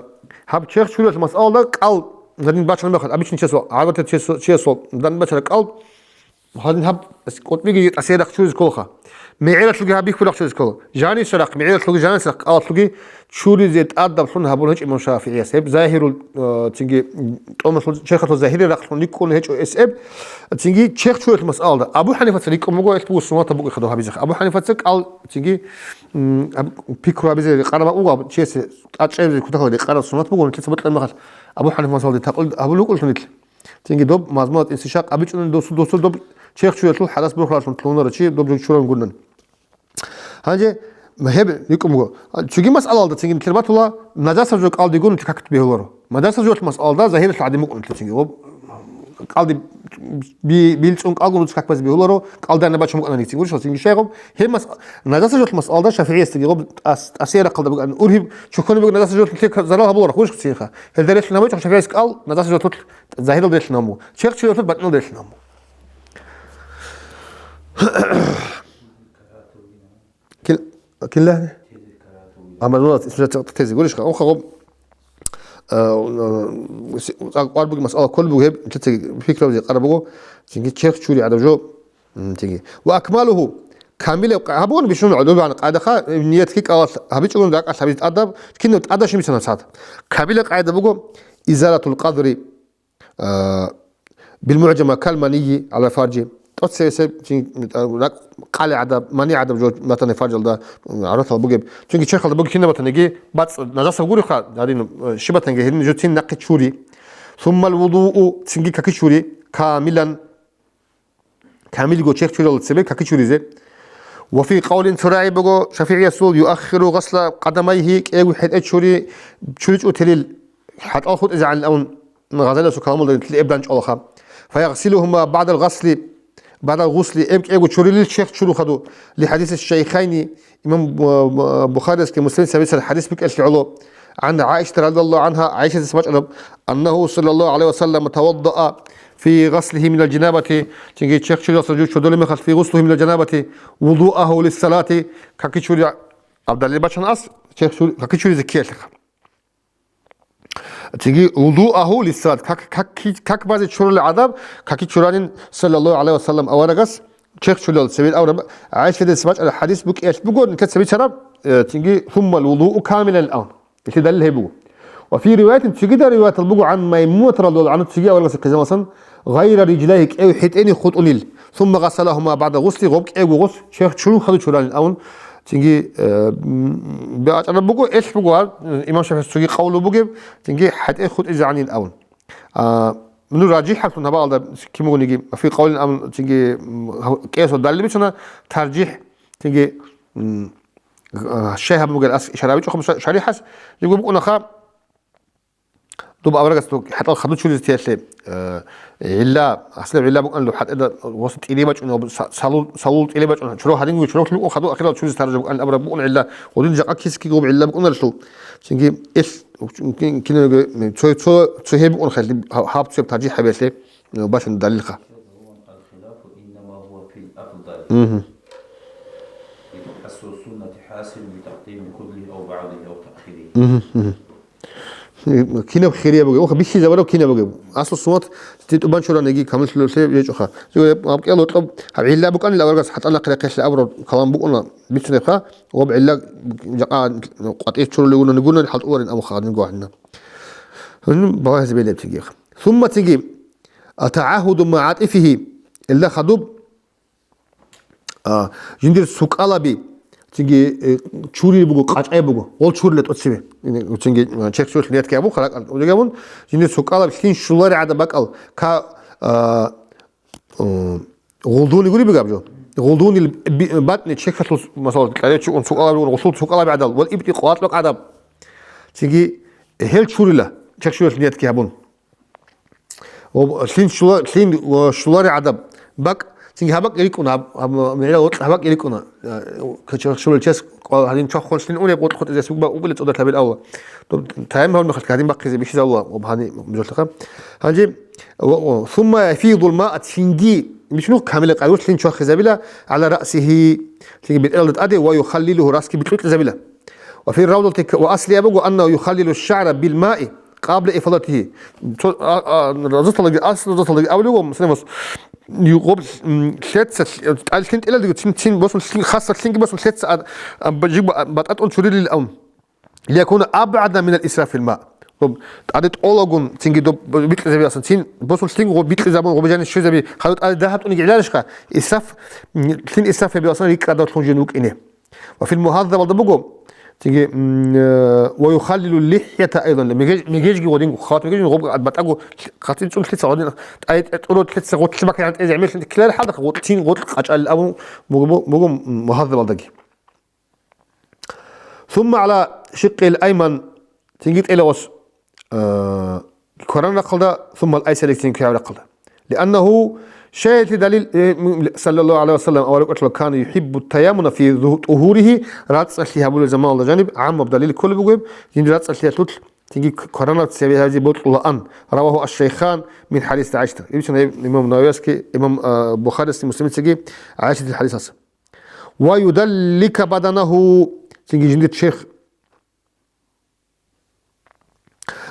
гьаб черх чуриялъул масъалада кӀал гьадин бачараб мехалъ, обычный чиясул, гӀадатияв чиясул, чиясул гьадин бачараб кӀал, гьадин гьаб кӀутӀбиги тӀасияб рахъ чуризе кколаха. МегӀералъулги гьаб бихьулеб рахъ чуризе ккола. Жаниса рахъ, мегӀералъулги жаниса рахъ кӀалалъулги чуризе тӀадаб лъун гьабун гьечӀо имам ШафигӀияс. Гьеб загьирул, э, цинги, тӀомалъул черхалъул загьирал рахълъун рикӀкӀун гьечӀо эс гьеб. Цинги черх чуриялъул масъалада Абу ХӀанифаца рикӀкӀун буго, гьелъ буго суннатаб букӀин хадуб гьабизехъ. Абу ХӀанифаца кӀал цинги, м, аб-, пикру гьабизе рекъараб буго, аб-, чиясе тӀад чӀезаби кутакалда рекъараб суннат буго, нилъеца бокьараб мехалъ Абу ХӀанифа мазгьабалде такъул-, гьабулев вукӀулев нилъ. Цинги доб мазмумат инсишакъ абичӀунани досул, досул доб черх чуриялъул хӀадас борхулалъун лъугьунаро чи доб жо чуран гурнан. Гьанже гьеб рикӀкӀун буго. Цоги масъалалда цинги нилъер батула, нажасаб жо кӀалдигун нилъ как бегьуларо. Нажасаб жо масъалалда загьиралъ гӀадин букӀун нилъ цинги. Гъоб кӀалди би-, билцӀун кӀалгун нилъ как базе бегьуларо, кӀалдайна бачун букӀана нилъ цинги. Гурищ цинги щайгъуб, гьеб мас-, нажасаб жо масъалалда ШафигӀиясдаги гъоб тӀас-, тӀасияб рахъалда бугӀан, ургьиб чухьунеб буго нажасаб жо нилъ зарал гьабуларо, гурищ цинги. Гьелда релълъун гьабичӀо ШафигӀияс кӀал нажасаб жо загьиралда релълъун гьабун буго. Черх чуриялъул батӀиналда релълъун гьабун буго. Кин, кин лагьани? Амма ну, исра тезе гурищха, онха гъоб, а, а, с-, а, къвар буги масъала ккол буго гьеб, нилъеца пикру гьабизе къараб буго, цинги черх чури гӀадаб жо, м, цинги. Ва акмалуху, камилаб къа-, гьабугони бищун гӀодобегӀан къайдаха, ниятги кӀалалъ гьабичӀогони ракӀалъ гьабизе тӀадаб, кинаб тӀадаб щиб бицана сагӀат. Камилаб къайда буго, изалатул къадри, а, билмугӀжама кал манийи гӀала фаржи. ТӀоцебесеб, чин, а, ракӀ къалеб гӀадаб, мани гӀадаб жо батани фаржалда, м, гӀавраталда бугеб. Чунги черхалда бугеб кинаб батаниги, бацӀ нажасаб гуребха, гьадин, э, щиб батаниги, гьедин жо цин нахъе чури. Суммал вудуу, цинги каки чури, камилан. Камилго черх чуралда цебе каки чуризе. Ва фи къавлин, цо рагӀи буго ШафигӀиясул, юаххиру гъасла къадамайгьи, кӀиго хӀетӀе чури, чури чӀутелил, хӀатӀал хутӀизегӀанилан абун, Гъазалиясул каламалда нилъ эб данчӀвалаха. Фаягъсилухума баъдал гъасли, баъдал гъусли, эб кӀиго чурилил черх чурухъаду, ли хӀадиси шайхайни, имам Бу-, Бу-, Бухариясги Муслимица бицараб хӀадис букӀелъи гӀоло. ГӀан ГӀаишата радияллагьу гӀангьа, ГӀаишатица бачӀараб, аннагьу саллаллагьу гӀалайгьи ва саллам таваддаа фи гъаслигьи минал жанабати, цинги черх чуралъа жо чордолеб мехалъ, фи гъуслугьи минал жанабати, вудуагьу лиссалати, каки чури, абдалил бачана ас, черх чури, каки чуризе ккеялъеха. Цинги вудуагьу лиссалат, как, как, как базе чурулел гӀадаб, каки чуранин, саллаллагьу гӀалайгьи ва саллам, аварагас черх чурал цеве авраб, ГӀайшадес бачӀараб хӀадис букӀиялъ буго, нилъеца бицараб, э, цинги, суммал вудуу камилан абун. Гьелъие далил гьеб буго. Ва фи риваятин, цогидал риваятал буго, гӀан Маймунат радияллагьу гӀангьа, цинги аварагас хъизамасан, гъайра риджлайгьи, кӀев хӀетӀени хутӀунил, сумма гъасалахума баъда гъусли, гъоб кӀевго гъос черх чурун хадуб чуранин абун, цинги, э, м, бачӀараб буго, элъ буго гьаб, э, имам ШафигӀияс цоги къавлу бугеб, цинги хӀетӀе хутӀизегӀанин абун. А, ну, раджихӀаблъун гьабаалда кин бугониги, фи къавлин абун, цинги, м, гьав-, кӀиялъул далил бицана, таржихӀ, цинги, м, а, щай гьабун бугеб ас ишара гьабичӀо ша-, шарихӀас, жибго букӀунаха, Доб аварагас доб хӀатӀал хадуб чуризе теялъе, э, гӀилла, аслаб гӀилла букӀанило хӀатӀеда гъос тӀире бачӀун, са-, салул, салул тӀире бачӀун, чурав гьадинго чурав лъугӀун хадуб ахирал чуризе таржа букӀан абураб букӀун гӀилла, гъудин жакъа кисги гъуб гӀилла букӀунарелъул. Цинги ил кин-, кинабго цо, цо, цо гьеб букӀун хъалъи, гьаб, гьаб цо гьеб таржихӀ гьабиялъе, э, бачун далилха. الخلاف إنما هو في الأفضل. Мгм. حصر السنة حاصل بتقديم كله أو بعضه أو تأخيره. Мгм, мгм. Кинаб хирияб бугеб? Оха, бихьизабараб кинаб бугеб? Аслу суннат, ти тӀубан чураниги камиллъулевлъи гьечӀоха. Гьаб кӀел гьоркьоб гьаб гӀилла букӀанила аварагас хӀатӀана хъирахъелъи абураб калам букӀуна, бицунебха, гъоб гӀилла жакъа къватӀир чурулев гуна, гуна хӀалтӀуларин абуха гьадин гугьанна. Гьаниб багьазе белеб тигиха. Сумма тиги, атагӀагьуду ма гӀатӀифигьи, илда хадуб, А, жиндир сукӀалаби, цинги, э, чурил буго, къачӀай буго, гъол чурила тӀоцеве. Цинги, э, чехсулъ ниятги абун, харакъал тӀоцеве абун, жиндир сукӀалаби лъин щулари гӀадаб бакӀал ка, а, о, гъулдуни гури бигаб жо. Гъулдунил би-, батӀни чехалъул, масала, кьарев чи ун сукӀалаби, гъуллъул сукӀалаби гӀадал, вал ибти къватӀлъу гӀадаб. Цинги гьел чурила, чехсулъ ниятги абун. Ва лъин щула-, лъин, ва щулари гӀадаб. БакӀ, цинги гьаб бакӀ рикӀкӀуна, гьаб, гьаб, гьаб, гьаб бакӀ рикӀкӀуна. Э, кочо-, щулал чес, къва-, гьадин чвахун лъин унеб, гъоркь хутӀизе бугба-, угила цӀодар лъабил авла. Доб тайм гьавни хъалъ гьадин бахъизе бихьизавла, ва гьани мужаллаха. Гьанже, ва, ва, сумма яфидул маа, цинги, мичну камила къайгъулъ лъин чвахизабила, гӀала раъсихи, цинги бетӀералда тӀаде, ва юхаллилуху, расги бикьукьизабила. Ва фи равдалти к-, ва асли абуго, аннаху юхаллилу шагӀра бил маи къабла ифадатихи. Цо, а, а, разуталаги, асли разуталаги абулего, мусулманас, югъоб, м, лъеца, лъ-, тӀалъин тӀилалдиго, цин, цин босун лъин, хасса лъинги босун лъеца ад-, а, ба-, жиг ба-, батӀатӀун чурилил ам. Лиякуна абгӀада минал исраф фил ма. Доб тӀаде тӀолагун, цинги доб бикьизабиялсан, цин босун лъинго гъоб бикьизабун, гъоб жанис щвезаби, хадуб тӀаде дагьаб тӀуниги гӀиларищха, исраф, м, лъин исраф гьабиялсан рикӀкӀадав лъун жин вукӀине. Ва фил Мугьаззабалда буго, цинги, м, э, ва юхаллилу лихӀята айдан, мегеж-, мегежги гъодин, халат мегежги гъоб батӀаго, хъатин цӀун лъица гъодин, тӀай-, тӀурут лъица гъотлъи бакӀи гьанкӀезе гӀемерлъи ккеларин хӀалдахъ, гъотлъин, гъотл къачӀалил абун буго, буго, м, Мугьаззабалдаги. Сумма гӀала шиккил айман, цинги тӀела гъос, а, кваран рахъалда, сумма ал-айсар, цинги кваран рахъалда. Лианнагьу, шайилъи далил, э, м, саллаллагьу гӀалайгьи ва саллам, авараг вачӀала, кана юхӀиббу таяммуна фи зу-, тӀугьуригьи, рацӀцӀалъи гьабулел заманалда жаниб, гӀаммаб далил кколеб бугеб, жинди рацӀцӀалъиялъулъ, цинги к-, кваранаб цебе гьаризе бокьула ан, равагьу аш-Шайхан мин хӀадис ГӀайшата. Ибсина имам Нававиясги, имам, а, Бухариясги, Муслимицаги ГӀайшатил хӀадисалъ. Ва юдаллика баданагьу, цинги жиндир черх,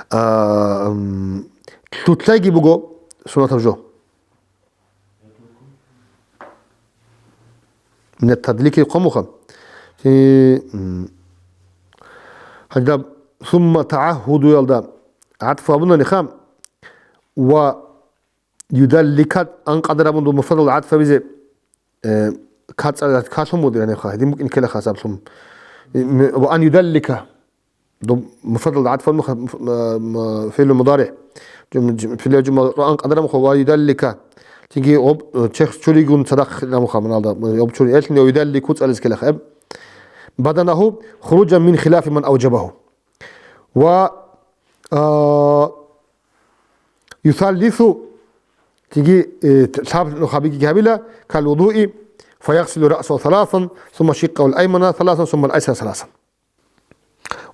а, м, лъутлъайги буго сунатаб жо. Мин ат-тадлики хъумуха. Ци-, м, гьадаб сумма тагӀагьудуялда гӀатфу абунаниха, ва юдаллика, ан къадар абун доб муфрадал гӀатфабизе, э, кацӀа-, калъун буго гьанибха, гьедин букӀин ккела хасаблъун. Э, м-, ва ан юдаллика, доб муфрадал гӀатфаб муха-, муф-, м-, м-, фиълу мударигӀ. Жум-, жум-, фиълу жумал, ва ан къадар абунха, ва юдаллика. Цинги гъоб, э, черх чуригун цадахъ рамуха маналда, гъоб чури. Элъни ва юдаллику цӀализ ккела хаб. Баданагьу хуружан мин хилафи ман авжабагьу. Ва, а, юсаллису, цинги, э, лъаб нухабиги гьабила, кал вудуи, фаягъсилу раъсагьу саласан, сумма шиккагьул аймана саласан, сумма ал-айсара саласан.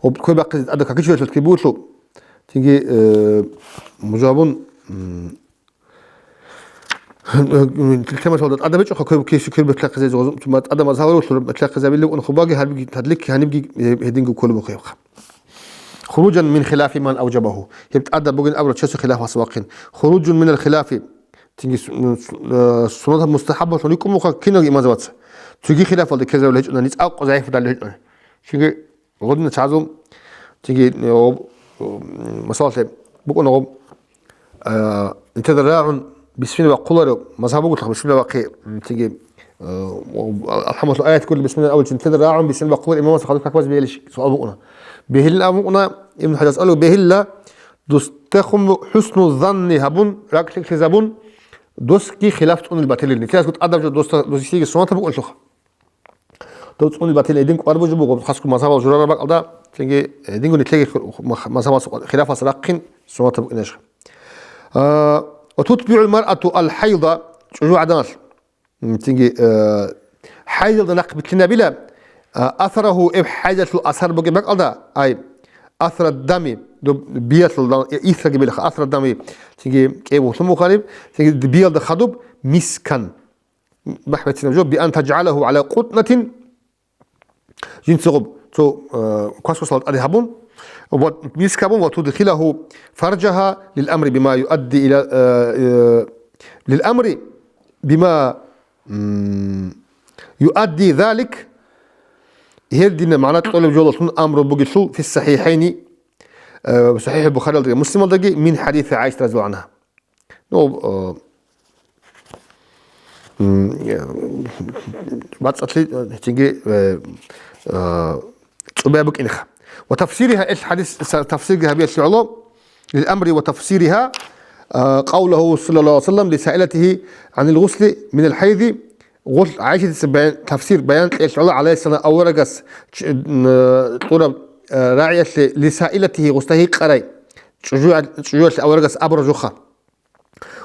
Об кквей бахъизе тӀада какичӀеб лъутги бугелъул, цинги, э, мужабун, м, Темалъалда тӀадаб гьечӀоха квеб киси квеб бетлъахъизезе, гъозум-, тӀадаб мазгьабалъур бетлъахъизабилеб ун хубаги гьарбиги тадликки гьанибги гьеб-, гьединго кколеб бухъебха. Хуружан мин хилафи ман авжабагьу. Гьеб тӀадаб бугин абураб чесо хилаф гьасабахъин. Хуружун минал хилафи. Цинги су-, су-, э, суннатаб мустахӀабалъун рикӀкӀун буха киналги имамзабаца. Цоги хилафалда ккезарулел гьечӀони, цӀакъ загӀипалда гьечӀони. Цинги Гъодина чӀезул, цинги, э, об-, м, масалалъе, букӀуна гъоб, э, нилъеда рагӀун бисмилла бахъуларев мазгьаб бугелъул, бисмилла бахъи, м, цинги, э, об-, ал-, алхӀамдулиллагь аят кколел бисмилла абулчи, нилъеда рагӀун бисмилла бахъуларев имамас хадуб как базе бегьилищ суал букӀуна. Бегьилин абун букӀуна, Ибн ХӀажар асъалу, бегьилла, дустехун хӀусну занни гьабун, ракӀ лъикӀлъизабун, досги хилаф цӀунил батилин. Нилъеда тӀадаб жо доста, досиги суннатаб букӀунлъуха. Дов цӀуни батил гьедин кӀвар бужи буго, хасго мазгьабал журараб бакӀалда, цинги гьединго нилъеги ху-, мах-, мазгьабалъ хилафалъ рахъин суннатаб букӀинарищ. А, ва тутбигӀул маръату ал-хӀайда, чӀужугӀаданалъ, м, цинги, э, хӀайзалда нахъ битлъинабила, а, асарагьу, эб хӀайзалъул асар бугеб бакӀалда, ай, асра дами, доб биялъул, исраги белаха, асра дами, цинги кӀев вугьлъун бухариб, цинги биялда хадуб мискан. БахӀбетинаб жо, биан таджгӀалагьу гӀала къутӀнатин, жинца гъоб цо, э, квас-квасалда тӀаде гьабун, Ва миск абун, ва тудхилагьу фаржагьа лил амри бима юадди ила, э, э, лил амри бима, м, юадди залик, гьел дина магӀна кьолеб жолалъун амру бугелъул фи сахихӀайни, э, СахихӀул Бухариялдаги Муслималдаги мин хӀадиси ГӀайшат разияллагьу гӀангьа. Ну, э, м, э, бацӀцӀалъи, э, цинги, э, э, цӀубе букӀинеха. Ва тафсириха, ил хӀадис са-, тафсирги гьабиялъе гӀоло, лил амри ва тафсириха, э, къавлуху саллаллагьу гӀалайгьи ва саллам ли саилатигьи гӀанил гъусли минал хӀайзи, гъул-, ГӀайшатица баян, тафсир, баян кьеялъе гӀоло, гӀалайгьиссалам аварагас ч-, н-, э, кьураб, э, рагӀиялъе ли саилатигьи, гъусда гьикъарай, чӀужуя-, чӀужуялъе аварагас абураб жоха.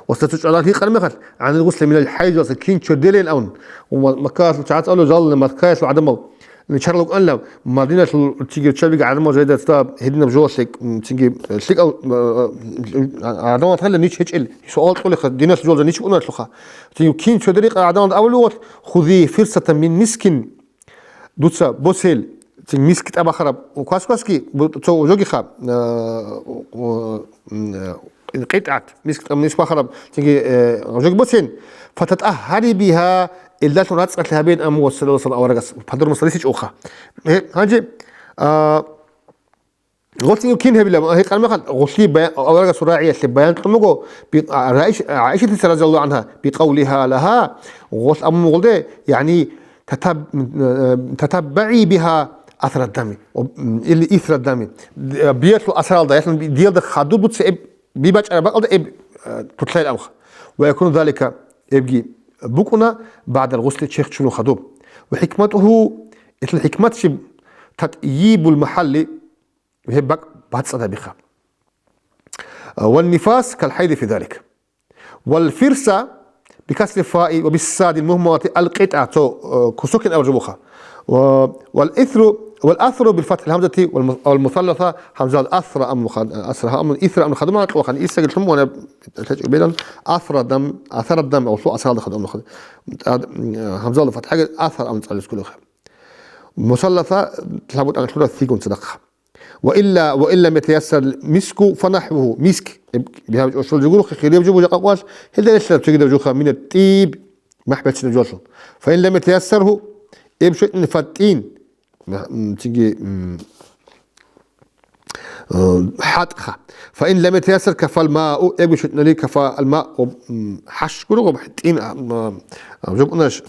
Ва стацу чӀвалал гьикъар мехалъ, гӀанил гъусли минал хӀайз, васа кин чорделейин абун. Ва Ма-, Маккаялъул чагӀаца абулеб, жал Маккаялъул гӀадамал начар рукӀанилан, Мадинаялъул чигир чабиги гӀадамал жайда цо гьединаб жоялъе, м, цинги лъикӀал, а, а, гӀадамал хӀалла нич гьечӀел, суал кьолеха, диналъул жоялда нич букӀунароха. Цинги кин чордел рикъа гӀадамалда абулев валъ, хузи фирсатан мин мискин, дуца босел, цин миск тӀабахараб квас-квасги, бу-, цо жогиха, а, о, м, э, къитӀат, миск тӀа-, миск бахараб, цинги, э, жог босен, фататӀагьари бигьа, илдалъун рацӀцӀалъи гьабеян аму ва саллаллагьу гӀалайгьи ва саллам аварагас, падор мусалиси чӀуха. Э, гьанже, а, гъоцин кин гьабилан, гьикъан мехалъ, гъулъи баян, аварагасул рагӀиялъе баян кьун буго, би-, а, Раиш-, ГӀайшатица разияллагьу гӀангьа, бикъавлигьа лагьа, гъолъ абун бугъулде, яни, татаб-, э, татаббагӀи бигьа асараддами, ва, м, или исраддами, д-, э, биялъул асаралда, яхӀлан би-, диялда хадуб буца эб, би бачӀараб бакӀалда эб, э, тутлъайин абха. Ва якуну залика, эбги букӀуна, багӀдал гъусли, черх чурун хадуб. Ва хӀикматуху, итла хӀикмат щиб, татйибул махӀалли, гьеб бакӀ бацӀцӀадабиха. Ван нифас кал хӀайди фи залик. Вал фирса, бикасри фаи ва биссадил мугьмалати ал къитӀа, цо, э, кусокин абураб жо буха. Ва, вал исру, вал асру бил фатхил гьамзати вал му-, вал мусалласа, гьамзал асра амру ха-, асра амру исра амру хадума кьвахан, исраги лъумугьана лъечӀо белан, асра дам, асара дам, гъулъу асаралда хадума хадума. Ад-, м, гьамзалда фатхаги асар амру цӀалис кулухъе. Мусалласа лъабутӀан лъура сигун цадахъа. Ва илла, ва иллам ятаяссар миску фанахвуху. Миск, эб-, бигьаб чӀошул жугурухъе хирияв жо буго жакъа къвалъ, гьелда релълъараб цогидаб жоха мина тӀиб, махӀ берцинаб жоялъул. Фа ин лам ятаяссарху, эб щвечӀни фаттин, ма-, м, цинги, м, э, хӀатӀха. Фа ин лам ятаяссар кафал мау, эб щвечӀнали кафал мау, м, хӀаш гуро, гъоб хӀитӀин, а, м, а, жо букӀунаш,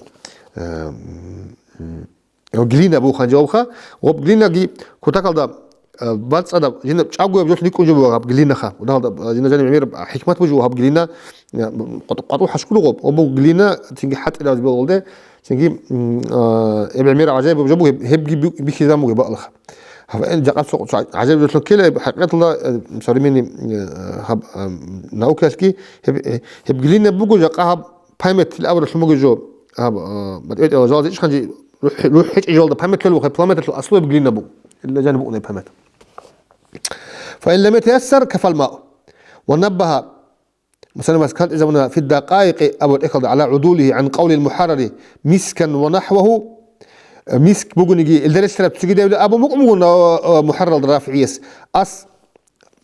э, м, м, Глина бугоха жавабха. Гъоб глинаги кутакалда, э, бацӀцӀадаб, жинда чӀагояб жо рикӀкӀун жо буго гьаб глинаха. Удалда, э, жинда жаниб гӀемер хӀикмат буго гьаб глина, э, къватӀ-, къватӀу хӀаш гуро гъоб. Гъоб глина цинги хӀатӀираб жо буго гъолде, цинги, м, э, эб гӀемер гӀажаибаб жо буго, гьеб-, гьебги би-, бихьизабун буго бакӀалаха. Гьаб, э, жакъа цо-, цо гӀажаиб жо ккела, гьеб хӀакъикъаталда, э, современный, э, гьаб, э, наукаялъги гьеб, э, гьеб глина буго жакъа гьаб память лъабуралъун буго жо. Гьаб, а, батӀи-батӀиял жалазе иш ханжи рухӀ-, рухӀ гьечӀеб жалда память лъолеб, хъай память лъул аслу гьеб глина буго. Илла жаниб букӀунеб память. Фа ин лам ятаяссар кафал мау. Ва наббагьа, масалан, мас кантӀизабуна фи дакъаикъи абу тӀехьалда гӀала гӀудулигьи гӀан къавлил мухӀаррари мискан ва нахӀвагьу, миск бугониги, илда релълъараб цогидабила абун букӀун буго, а, а, мухӀарралда РафигӀияс. Ас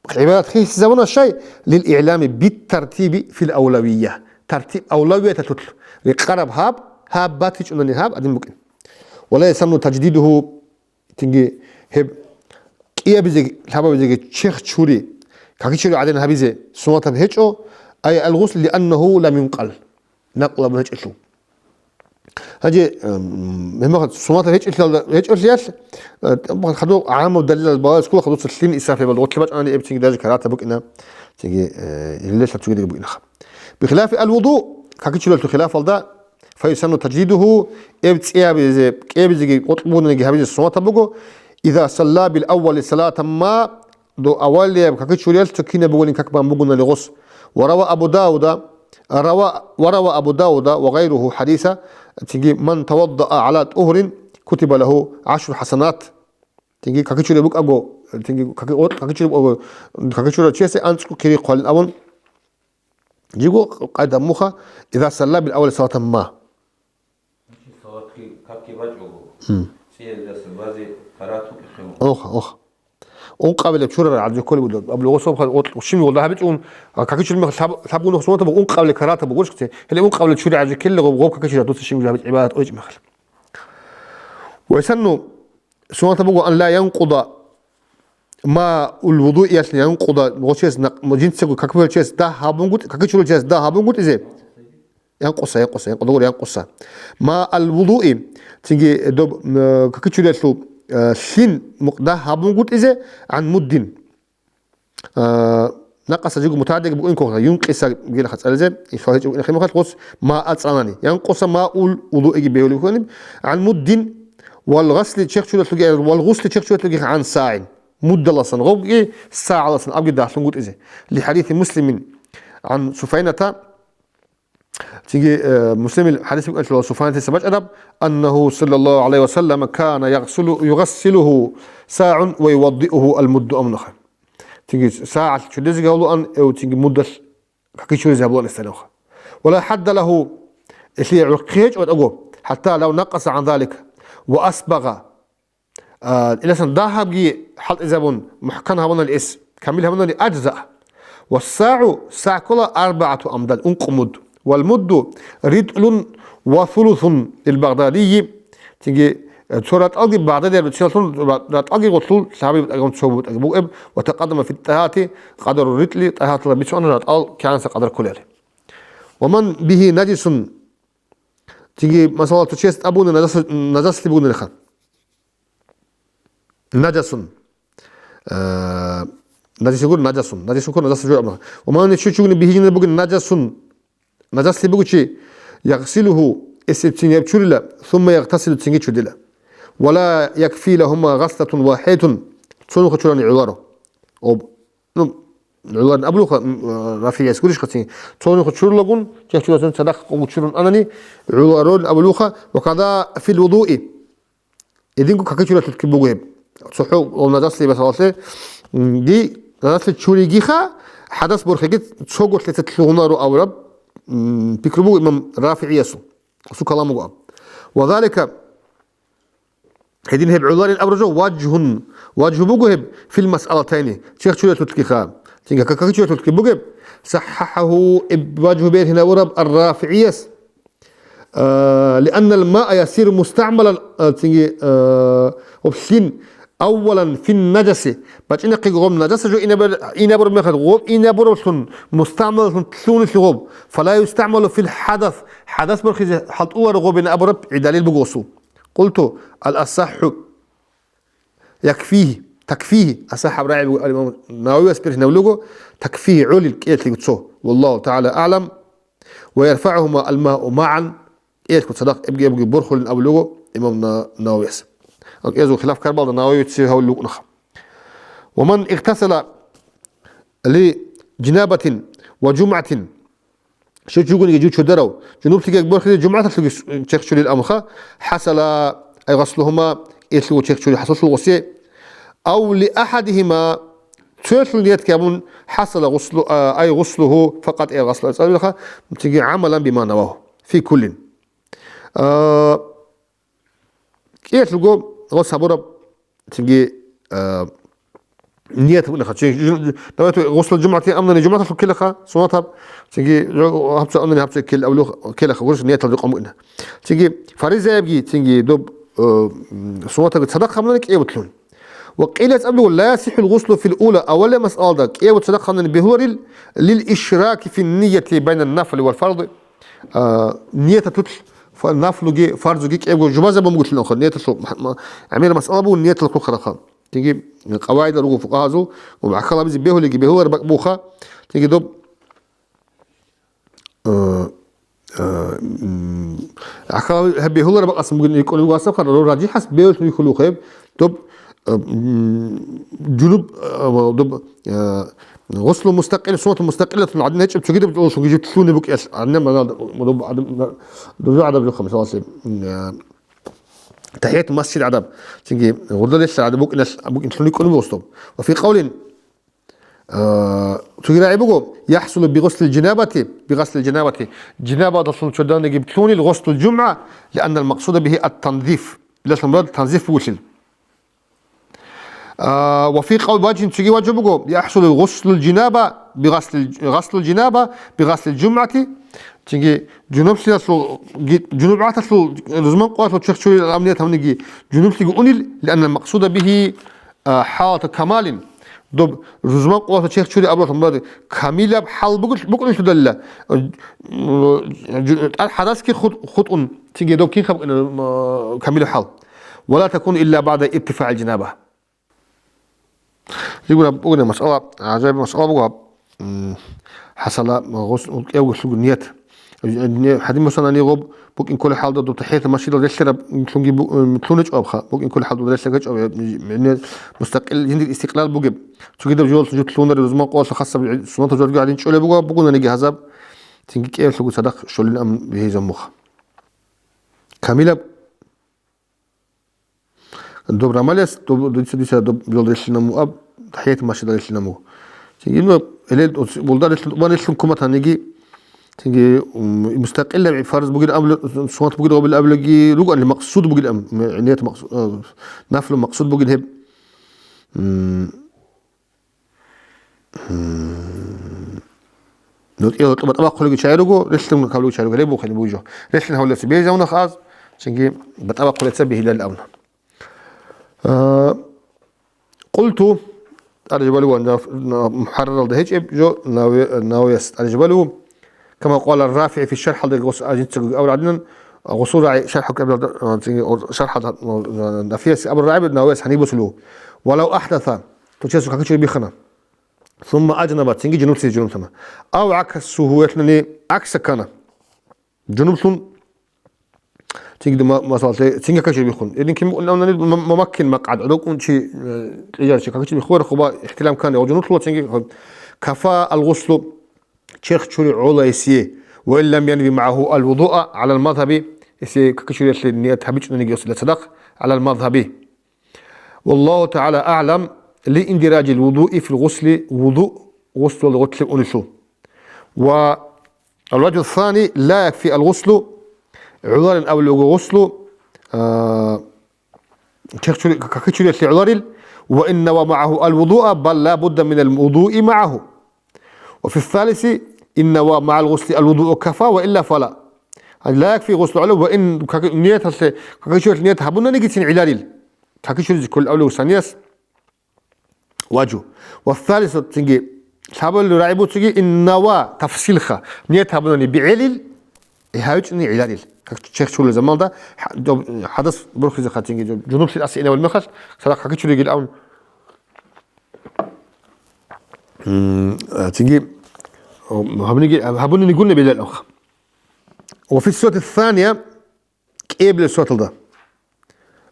ГӀибадат хисизабуна щай? Лил игӀлами бит тартиби фил авлавия. Тартиб авлавияталъулъ рекъараб гьаб, гьаб батичӀунани гьаб гӀадин букӀин. Ва ла ясанну таждидугьу, цинги гьеб кӀиабизеги, лъабабизеги черх чури, какичури гӀадин гьабизе суннатаб гьечӀо, ай алгъусл лианнагьу лам юнкъал. Накълаб гьечӀелъул. Гьанже, эм, гьебмехалъ суннатаб гьечӀелъиялда, гьечӀолъиялъ, э, хадуб гӀаммаб далилал балагьулъ ккола, хадуца лъим исраф гьебал, гъорлъи бачӀанани эб цинги даже карагьатаб букӀина, цинги, э, гьелелъаб цогидеги букӀинаха. Бихилафи ал-вуду, какичулалъул хилафалда, фаюсанну таждидугьу, эб цӀиябизе, кӀиабизеги къотӀбугьунаги гьабизе суннатаб буго, иза салла бил аввали салатан ма, Дов авалияб какичуриялъ цо кинаб бугонин как бан бугунали гъос. Ва рава Абу Дауда, рава, ва рава Абу Дауда ва гъайругьу хӀадиса, цинги, ман таваддаа гӀала тӀугьрин кутиба лагьу гӀашру хӀасанат. Цинги, какичураб букӀаго, цинги, каки-, о, какичураб букӀаго, какичурав чиясе анцӀго кири хъвалин абун, жиго къайда муха, иза салла бил аввали салатан ма. Салатги какги бачӀого. Мм. ЦӀиялдаса базе карагьат букӀине. Оха, оха. Ункъабилеб чурарал гӀаджу кколеб буго, абулеб гъосул хъа-, гъо-, щиб гъолда гьабичӀун, а, какичул мехалъ лъаб-, лъабгун суннатаб ункъабилеб карагьатаб бугурищ, гьеле ункъабилеб чури гӀаджу ккелелъул гъоб какичураб дуца щиб гьабичӀ гӀибадат гьечӀеб мехалъ. Ва гьесанну суннатаб буго, ан ла янкъуда ма ул вудуиялъ янкъуда, гъочес нак-, жинцаго какбуялчес дагь гьабунгутӀ-, какичуралчес дагь гьабунгутӀизе, янкъуса, янкъуса, янкъуда гури янкъуса. Ма ал вудуи, цинги доб, м, какичуралъул, э, лъин мукъ дагь гьабунгутӀизе, ан муддин. А, накъаса жиго мутагӀадиги букӀин ккола, юнкъиса гила хацӀализе, ихал гьечӀо букӀин химахал гъос ма ацӀанани. Янкъуса ма ул улуиги бегьулеб хьуниб, гӀан муддин, вал гъасли чехчуралъуги, вал гъусли чехчуралъуги гӀан сагӀин. Муддаласан гъобги, сагӀаласан абги дагьлъун гутӀизе. Ли хӀадиси Муслимин гӀан Суфайната, Цинги, э, Муслимил хӀадис букӀанчӀо Суфянатиса бачӀараб, аннагьу саллаллагьу гӀалайгьи ва саллама кана ягъсулу-, югъассилугьу сагӀун ва юваддиугьу ал-мудду амнуха. Цинги сагӀалъ чудезеги гьавлуан, эв цинги муддалъ какичуризе гьабулаан эсалевха. Ва ла хӀадда лагьу, эсие гӀурхъи гьечӀо тӀаго, хӀатта лав накъаса гӀан залик ва асбагъа. А, иласан дагьабги хӀалтӀизабун, мухӀкан гьабунали эс, камил гьабунали аджза. Ва сагӀу, сагӀ ккола арбагӀату амдал, ункъо муд. Вал мудду ритӀлун ва сулусун лил Багъдадийи. Цинги, э, цо ратӀалги Багъдадияр бициналъун ра-, ратӀалги гъолъул лъабаб бутӀагун цо бутӀаги бугеб, ва такъаддама фи тӀагьати къадару ритӀли, тӀагьаталда бицуна ратӀал кигӀанаса къадар кколел. Ва ман бигьи наджисун. Цинги, масала, цо чияс абуна наджас-, наджаслъи бугунилаха. Наджасун. Э, наджасун гуро, наджасун. Наджасун гуро, наджасун жо абуна. Ва ман нечо чугуни бигьинина бугин наджасун. Наджаслъи бугучи, ягъсилугьу, эсир цин яб чурила, сумма ягътасилу, цинги чудила. Ва ла якфи лагьума гъаслатун вахӀидатун, цо нуха чурани гӀоларо. Об, ну, гӀоларин абулуха, м, э, рафигӀияс гурищха цин. Цо нуха чурулагун, чехчуласан цадахъ къугу чурун анани, гӀоларол абулуха, ва када фил вудуи. Эдинго какичуралъулъги буго гьеб. ЦохӀо ва наджаслъи басалъе, м, ди наджаслъи чуригиха, хӀадас борхиги цого лъеца лъугьунаро абураб, м, пикру буго имам РафигӀиясул. Цо калам буго. Ва залика, гьедин гьеб гӀоларин абураб жо, ваджгьун, ваджгьу буго гьеб, фил масъалатайни, чехчуралъулъгиха. Цинги какичуралъулъги бугеб, саххахӀагьу, гьеб ваджгьу бергьинабураб ар-РафигӀияс. А, лианнал маа ясиру мустагӀмалан, а, цинги, а, гъоб лъин, аввалан фин наджаси, бачӀинахъего гъоб наджаса жо инабур-, инабураб мехалъ, гъоб инабураблъун, мустагӀмаллъун лъугьунелъул гъоб, фала юстагӀмалу фил хӀадас, хӀадас борхизе хӀалтӀуларо гъобин абураб гӀидалил буго гъосул. Къулту, ал-асахӀу, якфигьи, такфигьи, асахӀ аб рагӀи буго, ал-имам Нававияс бергьинабулего, такфигьи гӀолил кӀиялъего цо. Валлагьу тагӀала аълам. Ва ярфагӀугьума ал-мау магӀан, кӀиялъго цадахъ эбги-эбги борхулин абулего имам На-, Нававияс. КӀиязул хилаф карбалда Нававица гьавулел вукӀунаха. Ва ман игътасала ли жанабатин ва жумгӀатин, щив чугуниги жив чударав, жунублъиги борхизе жумгӀаталъуги с-, чехчулел амха, хӀасала, ай гъаслугьума, кӀиялъго чехчули хӀасуллъул гъосе, ав ли ахӀадигьима, цоялъул ниятги гьабун, хӀасала гъуслу-, а, ай гъуслугьу, факъат ай гъаслу, цӀалулаха, цинги гӀамалан бима навагьу, фи куллин. А, кӀиялъулго гъос гьабураб, цинги, а, ният букӀинаха. Чи, жу-, давайте гъуслу жумгӀати амнани жумгӀаталъул ккелаха, суннатаб, цинги жу-, гьабцо амнани гьабцо ккел-, абулух-, ккелаха, гъурш ниятал рекъон букӀина. Цинги фаризаябги, цинги доб, э, м, суннатабги цадахъ гьабунани кӀияб бутлъун. Ва къила цӀабилгу ла ясихӀул гъуслу фил ула, аввалаб масъалада кӀияб цадахъ гьабунани бегьуларил, лил ишраки фин нияти байна нафли вал фарди. А, нияталъулъ фа-, нафлуги, фарзуги кӀиябго жубазабун бугелъуланха, нияталъул ма-, ма-, гӀемер масъала бугун нияталъул хъараха. Цинги къавагӀидал руго фукъагьазул, ва гӀахьал гьабизе бегьулеги бегьулареб бакӀ буха. Цинги доб, э, э, м, гӀахьал гьаб-, гьаб бегьулареб бакӀасан бугин рикӀкӀунеб буго асаб хъарал, ражихӀас бегьулъун вихьулухъеб, доб, э, м, жунуб, э, доб, э, гъуслу мустакъил, суннату мустакъилатун гӀадин гьечӀеб, цогидаб жолалъунги жив лъугьунеб букӀиналъ, гӀадин, мадал, доб, гӀадам, доб жо гӀадаб жохъа, мисалалъе, м, э, тахӀият масжид гӀадаб, цинги гъурда релълъа гӀадаб букӀиналъ, букӀин лъугьун рикӀкӀунеб буго гъуслу. Ва фи къавлин, А, цоги рагӀи буго, яхӀсулу бигъуслил жанабати, бигъаслил жанабати, жанабадалъун чуданиги лъугьунел гъуслул жумгӀа, лианнал максуда бигьи ат-танзиф, илалъул мурад танзиф бугелъул. А, ва фи къав-, важин цоги важа буго, яхсулу гъуслул жинаба би гъаслил, гъаслул жинаба би гъаслил жумгӀати, цинги жунублъиялъул, ги-, жунубгӀаталъул, рузман къоялъул черх чурил гьаб ният гьабниги жунублъиги унел, лианнал макъсуда бигьи, а, хӀалата камалин, доб рузман къоялъул черх чури абуралъул мурад камилаб хӀал бугел-, букӀунелъудалила, а, жу-, тӀад хӀадасги хут-, хутӀун, цинги доб кинха букӀина, а, камилаб хӀал. Ва ла такуну илла багӀда иртифагӀил жинаба. Дигуна бугони масъала, гӀажаиб масъала буго гьаб, м, хӀасала гъус-, кӀевгулъуго ният. Не, гьадин мусанани гъоб букӀин кколеб хӀалда доб тахӀиятал масжидал релълъараб лъунги бу-, м, лъун гьечӀо абха, букӀин кколеб хӀалда релълъараб гьечӀо, м, м, мустакъил жиндир истикълал бугеб. Цогидаб жоялъ жо лъунареб рузман къоялъ хасаб суннатал жоялги гьадин чӀолеб буго, бугонаниги гьазаб, цинги кӀевлъуго цадахъ щолин ам бихьизаб муха. Камилаб Доб рамалес, доб, дица, дица доб жолда релълъинаму аб, тахӀият машида релълъинаму. Цинги, ну, элел, болда релълъун, тӀубан релълъун куматаниги, цинги, м, мустакъилаб фарз бугин аб-, суннат бугин гъобил аблаги ругани макъсуд бугин ам, м, ният макъсу-, а, нафлу макъсуд бугин гьеб. М, Ну, кӀел батӀа бахъулеги чагӀи руго, релълъун кавлуги чагӀи руго, ребухъени бугеб жо. Релълъин гьавлеца бегьизавуна хаз, цинги батӀа бахъулеца бегьилал абуна. А, къулту, тӀаде жубалев ван, на-, на-, мухӀарраралда гьечӀеб жо, Наве-, Нававияс тӀаде жубалев, кама къала РафигӀи фи шархӀалда гъос-, а, жинцаго абураб гӀадинан, гъусул рагӀи шархӀ кабилалда, а, цинги гъос-, шархӀалда, а, Нафияс абураб рагӀи Нававияс гьаниб босулев. Валав ахӀдаса, то чиясул какичури бихана. Сумма аджнаба, цинги жунуб-, жунублъана. Ав гӀаксугьу, яхълъани гӀакса ккана. Жунублъун, цинги ма-, масала, цинги какичури бихун. Гьедин кин букӀунани ма-, мамаккин макъгӀад, рукӀун чи, э, кьижар чи какичури бихура, хуба ихтилам ккани, ва жунублъула цинги кафа алгъуслу, черх чури гӀола гьесие, ва ин лам янви магӀагьу алвудуа гӀалал мазгьаби, гьесие какичуриялъе ният гьабичӀониги гьесда цадахъ гӀалал мазгьаби. Валлагьу тагӀала агӀлам, лииндиражил вудуи фил гъусли, вуду гъуслуялда гъорлъ унелъул. Ва алважгьу ссани, ла якфи алгъуслу, гӀоларин абулеб буго гъуслу, а, чехчури-, какичуриялъе гӀоларил, ва ин нава магӀагьу алвудуа, бал ла будда минал вудуи магӀагьу. Ва фи ссалиси, ин нава магӀал гъусли алвудуа кафа, ва илла фала. Ла якфи гъуслу гӀоларил, ва ин как-, нияталъе, какичуриялъе ният гьабунанигицин гӀоларил. Какичуризе кколел авлу санияс ваджу. Ва ссалисат, цинги, лъабалил рагӀи буцуги, ин нава тафсилха, ният гьабунани бигӀелил, гьавичӀни гӀоларил. Как чехчулел замалда, хӀа-, доб-, хӀадас бурхизеха, цинги, жо-, жунублъи тӀаса инабал мехалъ, цадахъ какичуригил абун. М, а, цинги, о, гьабуниги, гьабуниги гунна билал авха. Ва фи ссурати ссания, кӀиабилеб сураталда.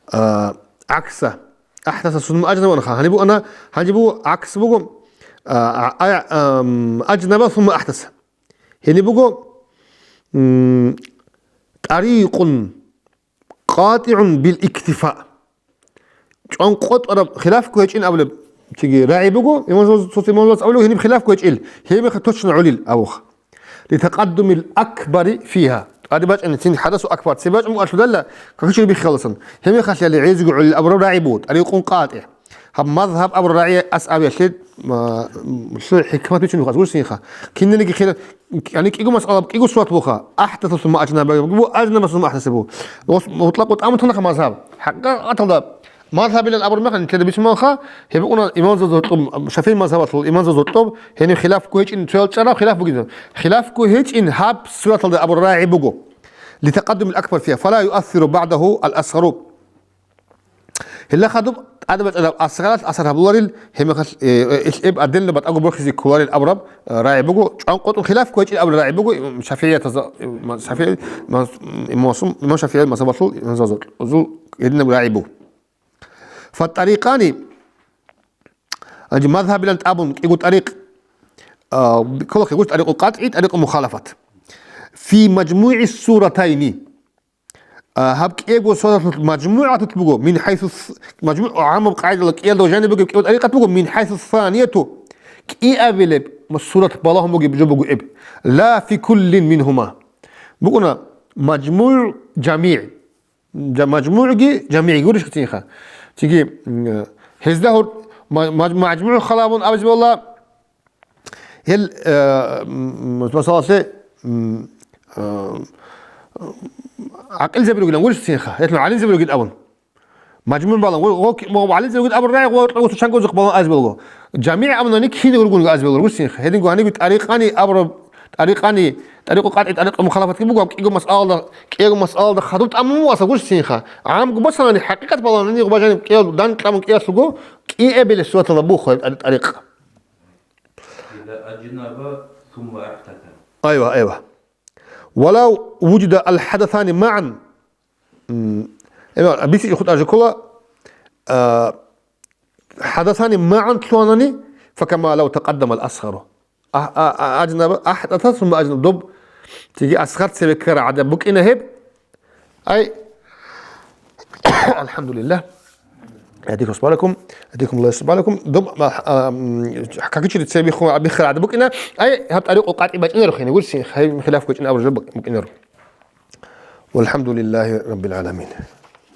А, гӀакса. АхӀдаса сумма аджнаба анха. Гьаниб буана, гьаниб буго, гӀакс буго, а, а, а, ам, аджнаба сумма ахӀдаса. Гьениб буго, м, тӀарикъун къатӀигӀун бил иктифа. ЧӀван къотӀараб хилафго гьечӀин абулеб чиги рагӀи буго, имамзал-, цо-, имамзалца абулеб гьениб хилафго гьечӀил, гьебмехалъ точно гӀолил абуха. Литакъаддумил акбари фиха. ТӀаде бачӀани цин хӀадасу акбар цебе бачӀун буго алъудалла, какичури биххаласан. Гьебмехалъ яли гӀезеги гӀолил абураб рагӀи буго, тӀарикъун къатӀи. Гьаб мазгьаб абураб рагӀи ас абиялъе, ма, лъу хӀикмат бичун вухас гурсинха. Киндениги хира, яни кӀиго масъала, кӀиго суат буха. АхӀдаса сумма аджнаба бу, аджнаба сумма ахӀдаса бу. Ос мутлакъу тӀамутанаха мазгьаб. ХӀакъикъаталда мазгьабилан абур мехалъ, нилъеда бицунмалха, гьеб букӀуна имамзазул гьоркьоб, ШафигӀи мазгьабалъул имамзазул гьоркьоб, гьениб хилафго гьечӀин, цоял чӀараб хилаф бугин. Хилафго гьечӀин гьаб сураталда абур рагӀи буго. Литакъаддумил акбар фиха, фала юассиру багӀдагьу ал-асгъару. Гьелда хадуб тӀадаб бачӀараб асгъаралъ асар гьабуларил, гьебмехалъ, э, э, ил эб аденлъа батӀаго борхизе кколарил абураб, э, рагӀи буго, чӀван къотӀун хилафго гьечӀин абураб рагӀи буго, имам ШафигӀиятаза-, имам ШафигӀи, имам, имам Масум, имам ШафигӀи мазгьабалъул имамзазул гьезул гьединаб рагӀи буго. ФатӀарикъани, гьанже мазгьабилан тӀабун кӀиго тӀарикъ, а, кколахъе гуш тӀарикъу къатӀи, тӀарикъу мухалафат. Фи мажмугӀи суратайни. А, гьаб кӀиябго сураталъулъ мажмугӀатулъ буго, мин хӀайсу с-, мажмугӀ гӀамаб къагӀидала кӀиялда ва жаниб бугеб кӀиго тӀарикъат буго, мин хӀайсу санияту, кӀиабилеб сурат балагьун бугеб жо буго эб. Ла фи куллин мингьума. БукӀуна мажмугӀ жамигӀ. Жа-, мажмугӀги жамигӀги гурищ цинха. Цинги, м, Гьезда гьур-, ма-, ма-, МажмугӀ Халабун абизе бала, гьел, э, м, масаласе, м, э, гӀакъилзаби ругилан гурищ цинха, гьелъул гӀалимзаби ругил абун. МажмугӀ балан, гъо-, гъо-, ки-, гъо-, гӀалимзаби ругил абун рагӀи, гъо-, гъо-, цо чанго зухъ балан абизе балго. ЖамигӀ абунани кин ругунга абизе балго гурищ цинха. Гьединго гьаниб тӀарикъани абураб, тӀарикъани, тӀарикъу къатӀи, тӀарикъу мухалафатги буго, гьаб кӀиго масъалада, кӀиго масъалада хадуб тӀамун вуаса гурищ цинха. ГӀамгу босанани хӀакъикъат баланани гъубажани кӀиял дан кьамун кӀиялъулго, кӀиабилеб суратала бухъ гьеб тӀари-, тӀарикъ. إذا أجنب ثم أحدث. Айва, айва. ولو وجد الحدثان معا. М, эма, биси хутӀа жо ккола, а, хадасани магӀан лъугьанани, فكما لو تقدم الأصغر. А, а, а, аджнаба, ахӀдаса сумма аджнаба. Доб, теги асгъар цебе ккара гӀадаб букӀина гьеб. Ай, алхӀамдулиллагь. يهديكم ويصلح بالكم، يهديكم الله ويصلح بالكم. Доб, а, а, м, какичири цебе бихху-, биххара гӀадаб букӀина. Ай, гьаб тӀарикъу къатӀи бачӀинаро хине, гурси, хай хилаф гочӀина абураб жо букӀинаро. والحمد لله رب العالمين.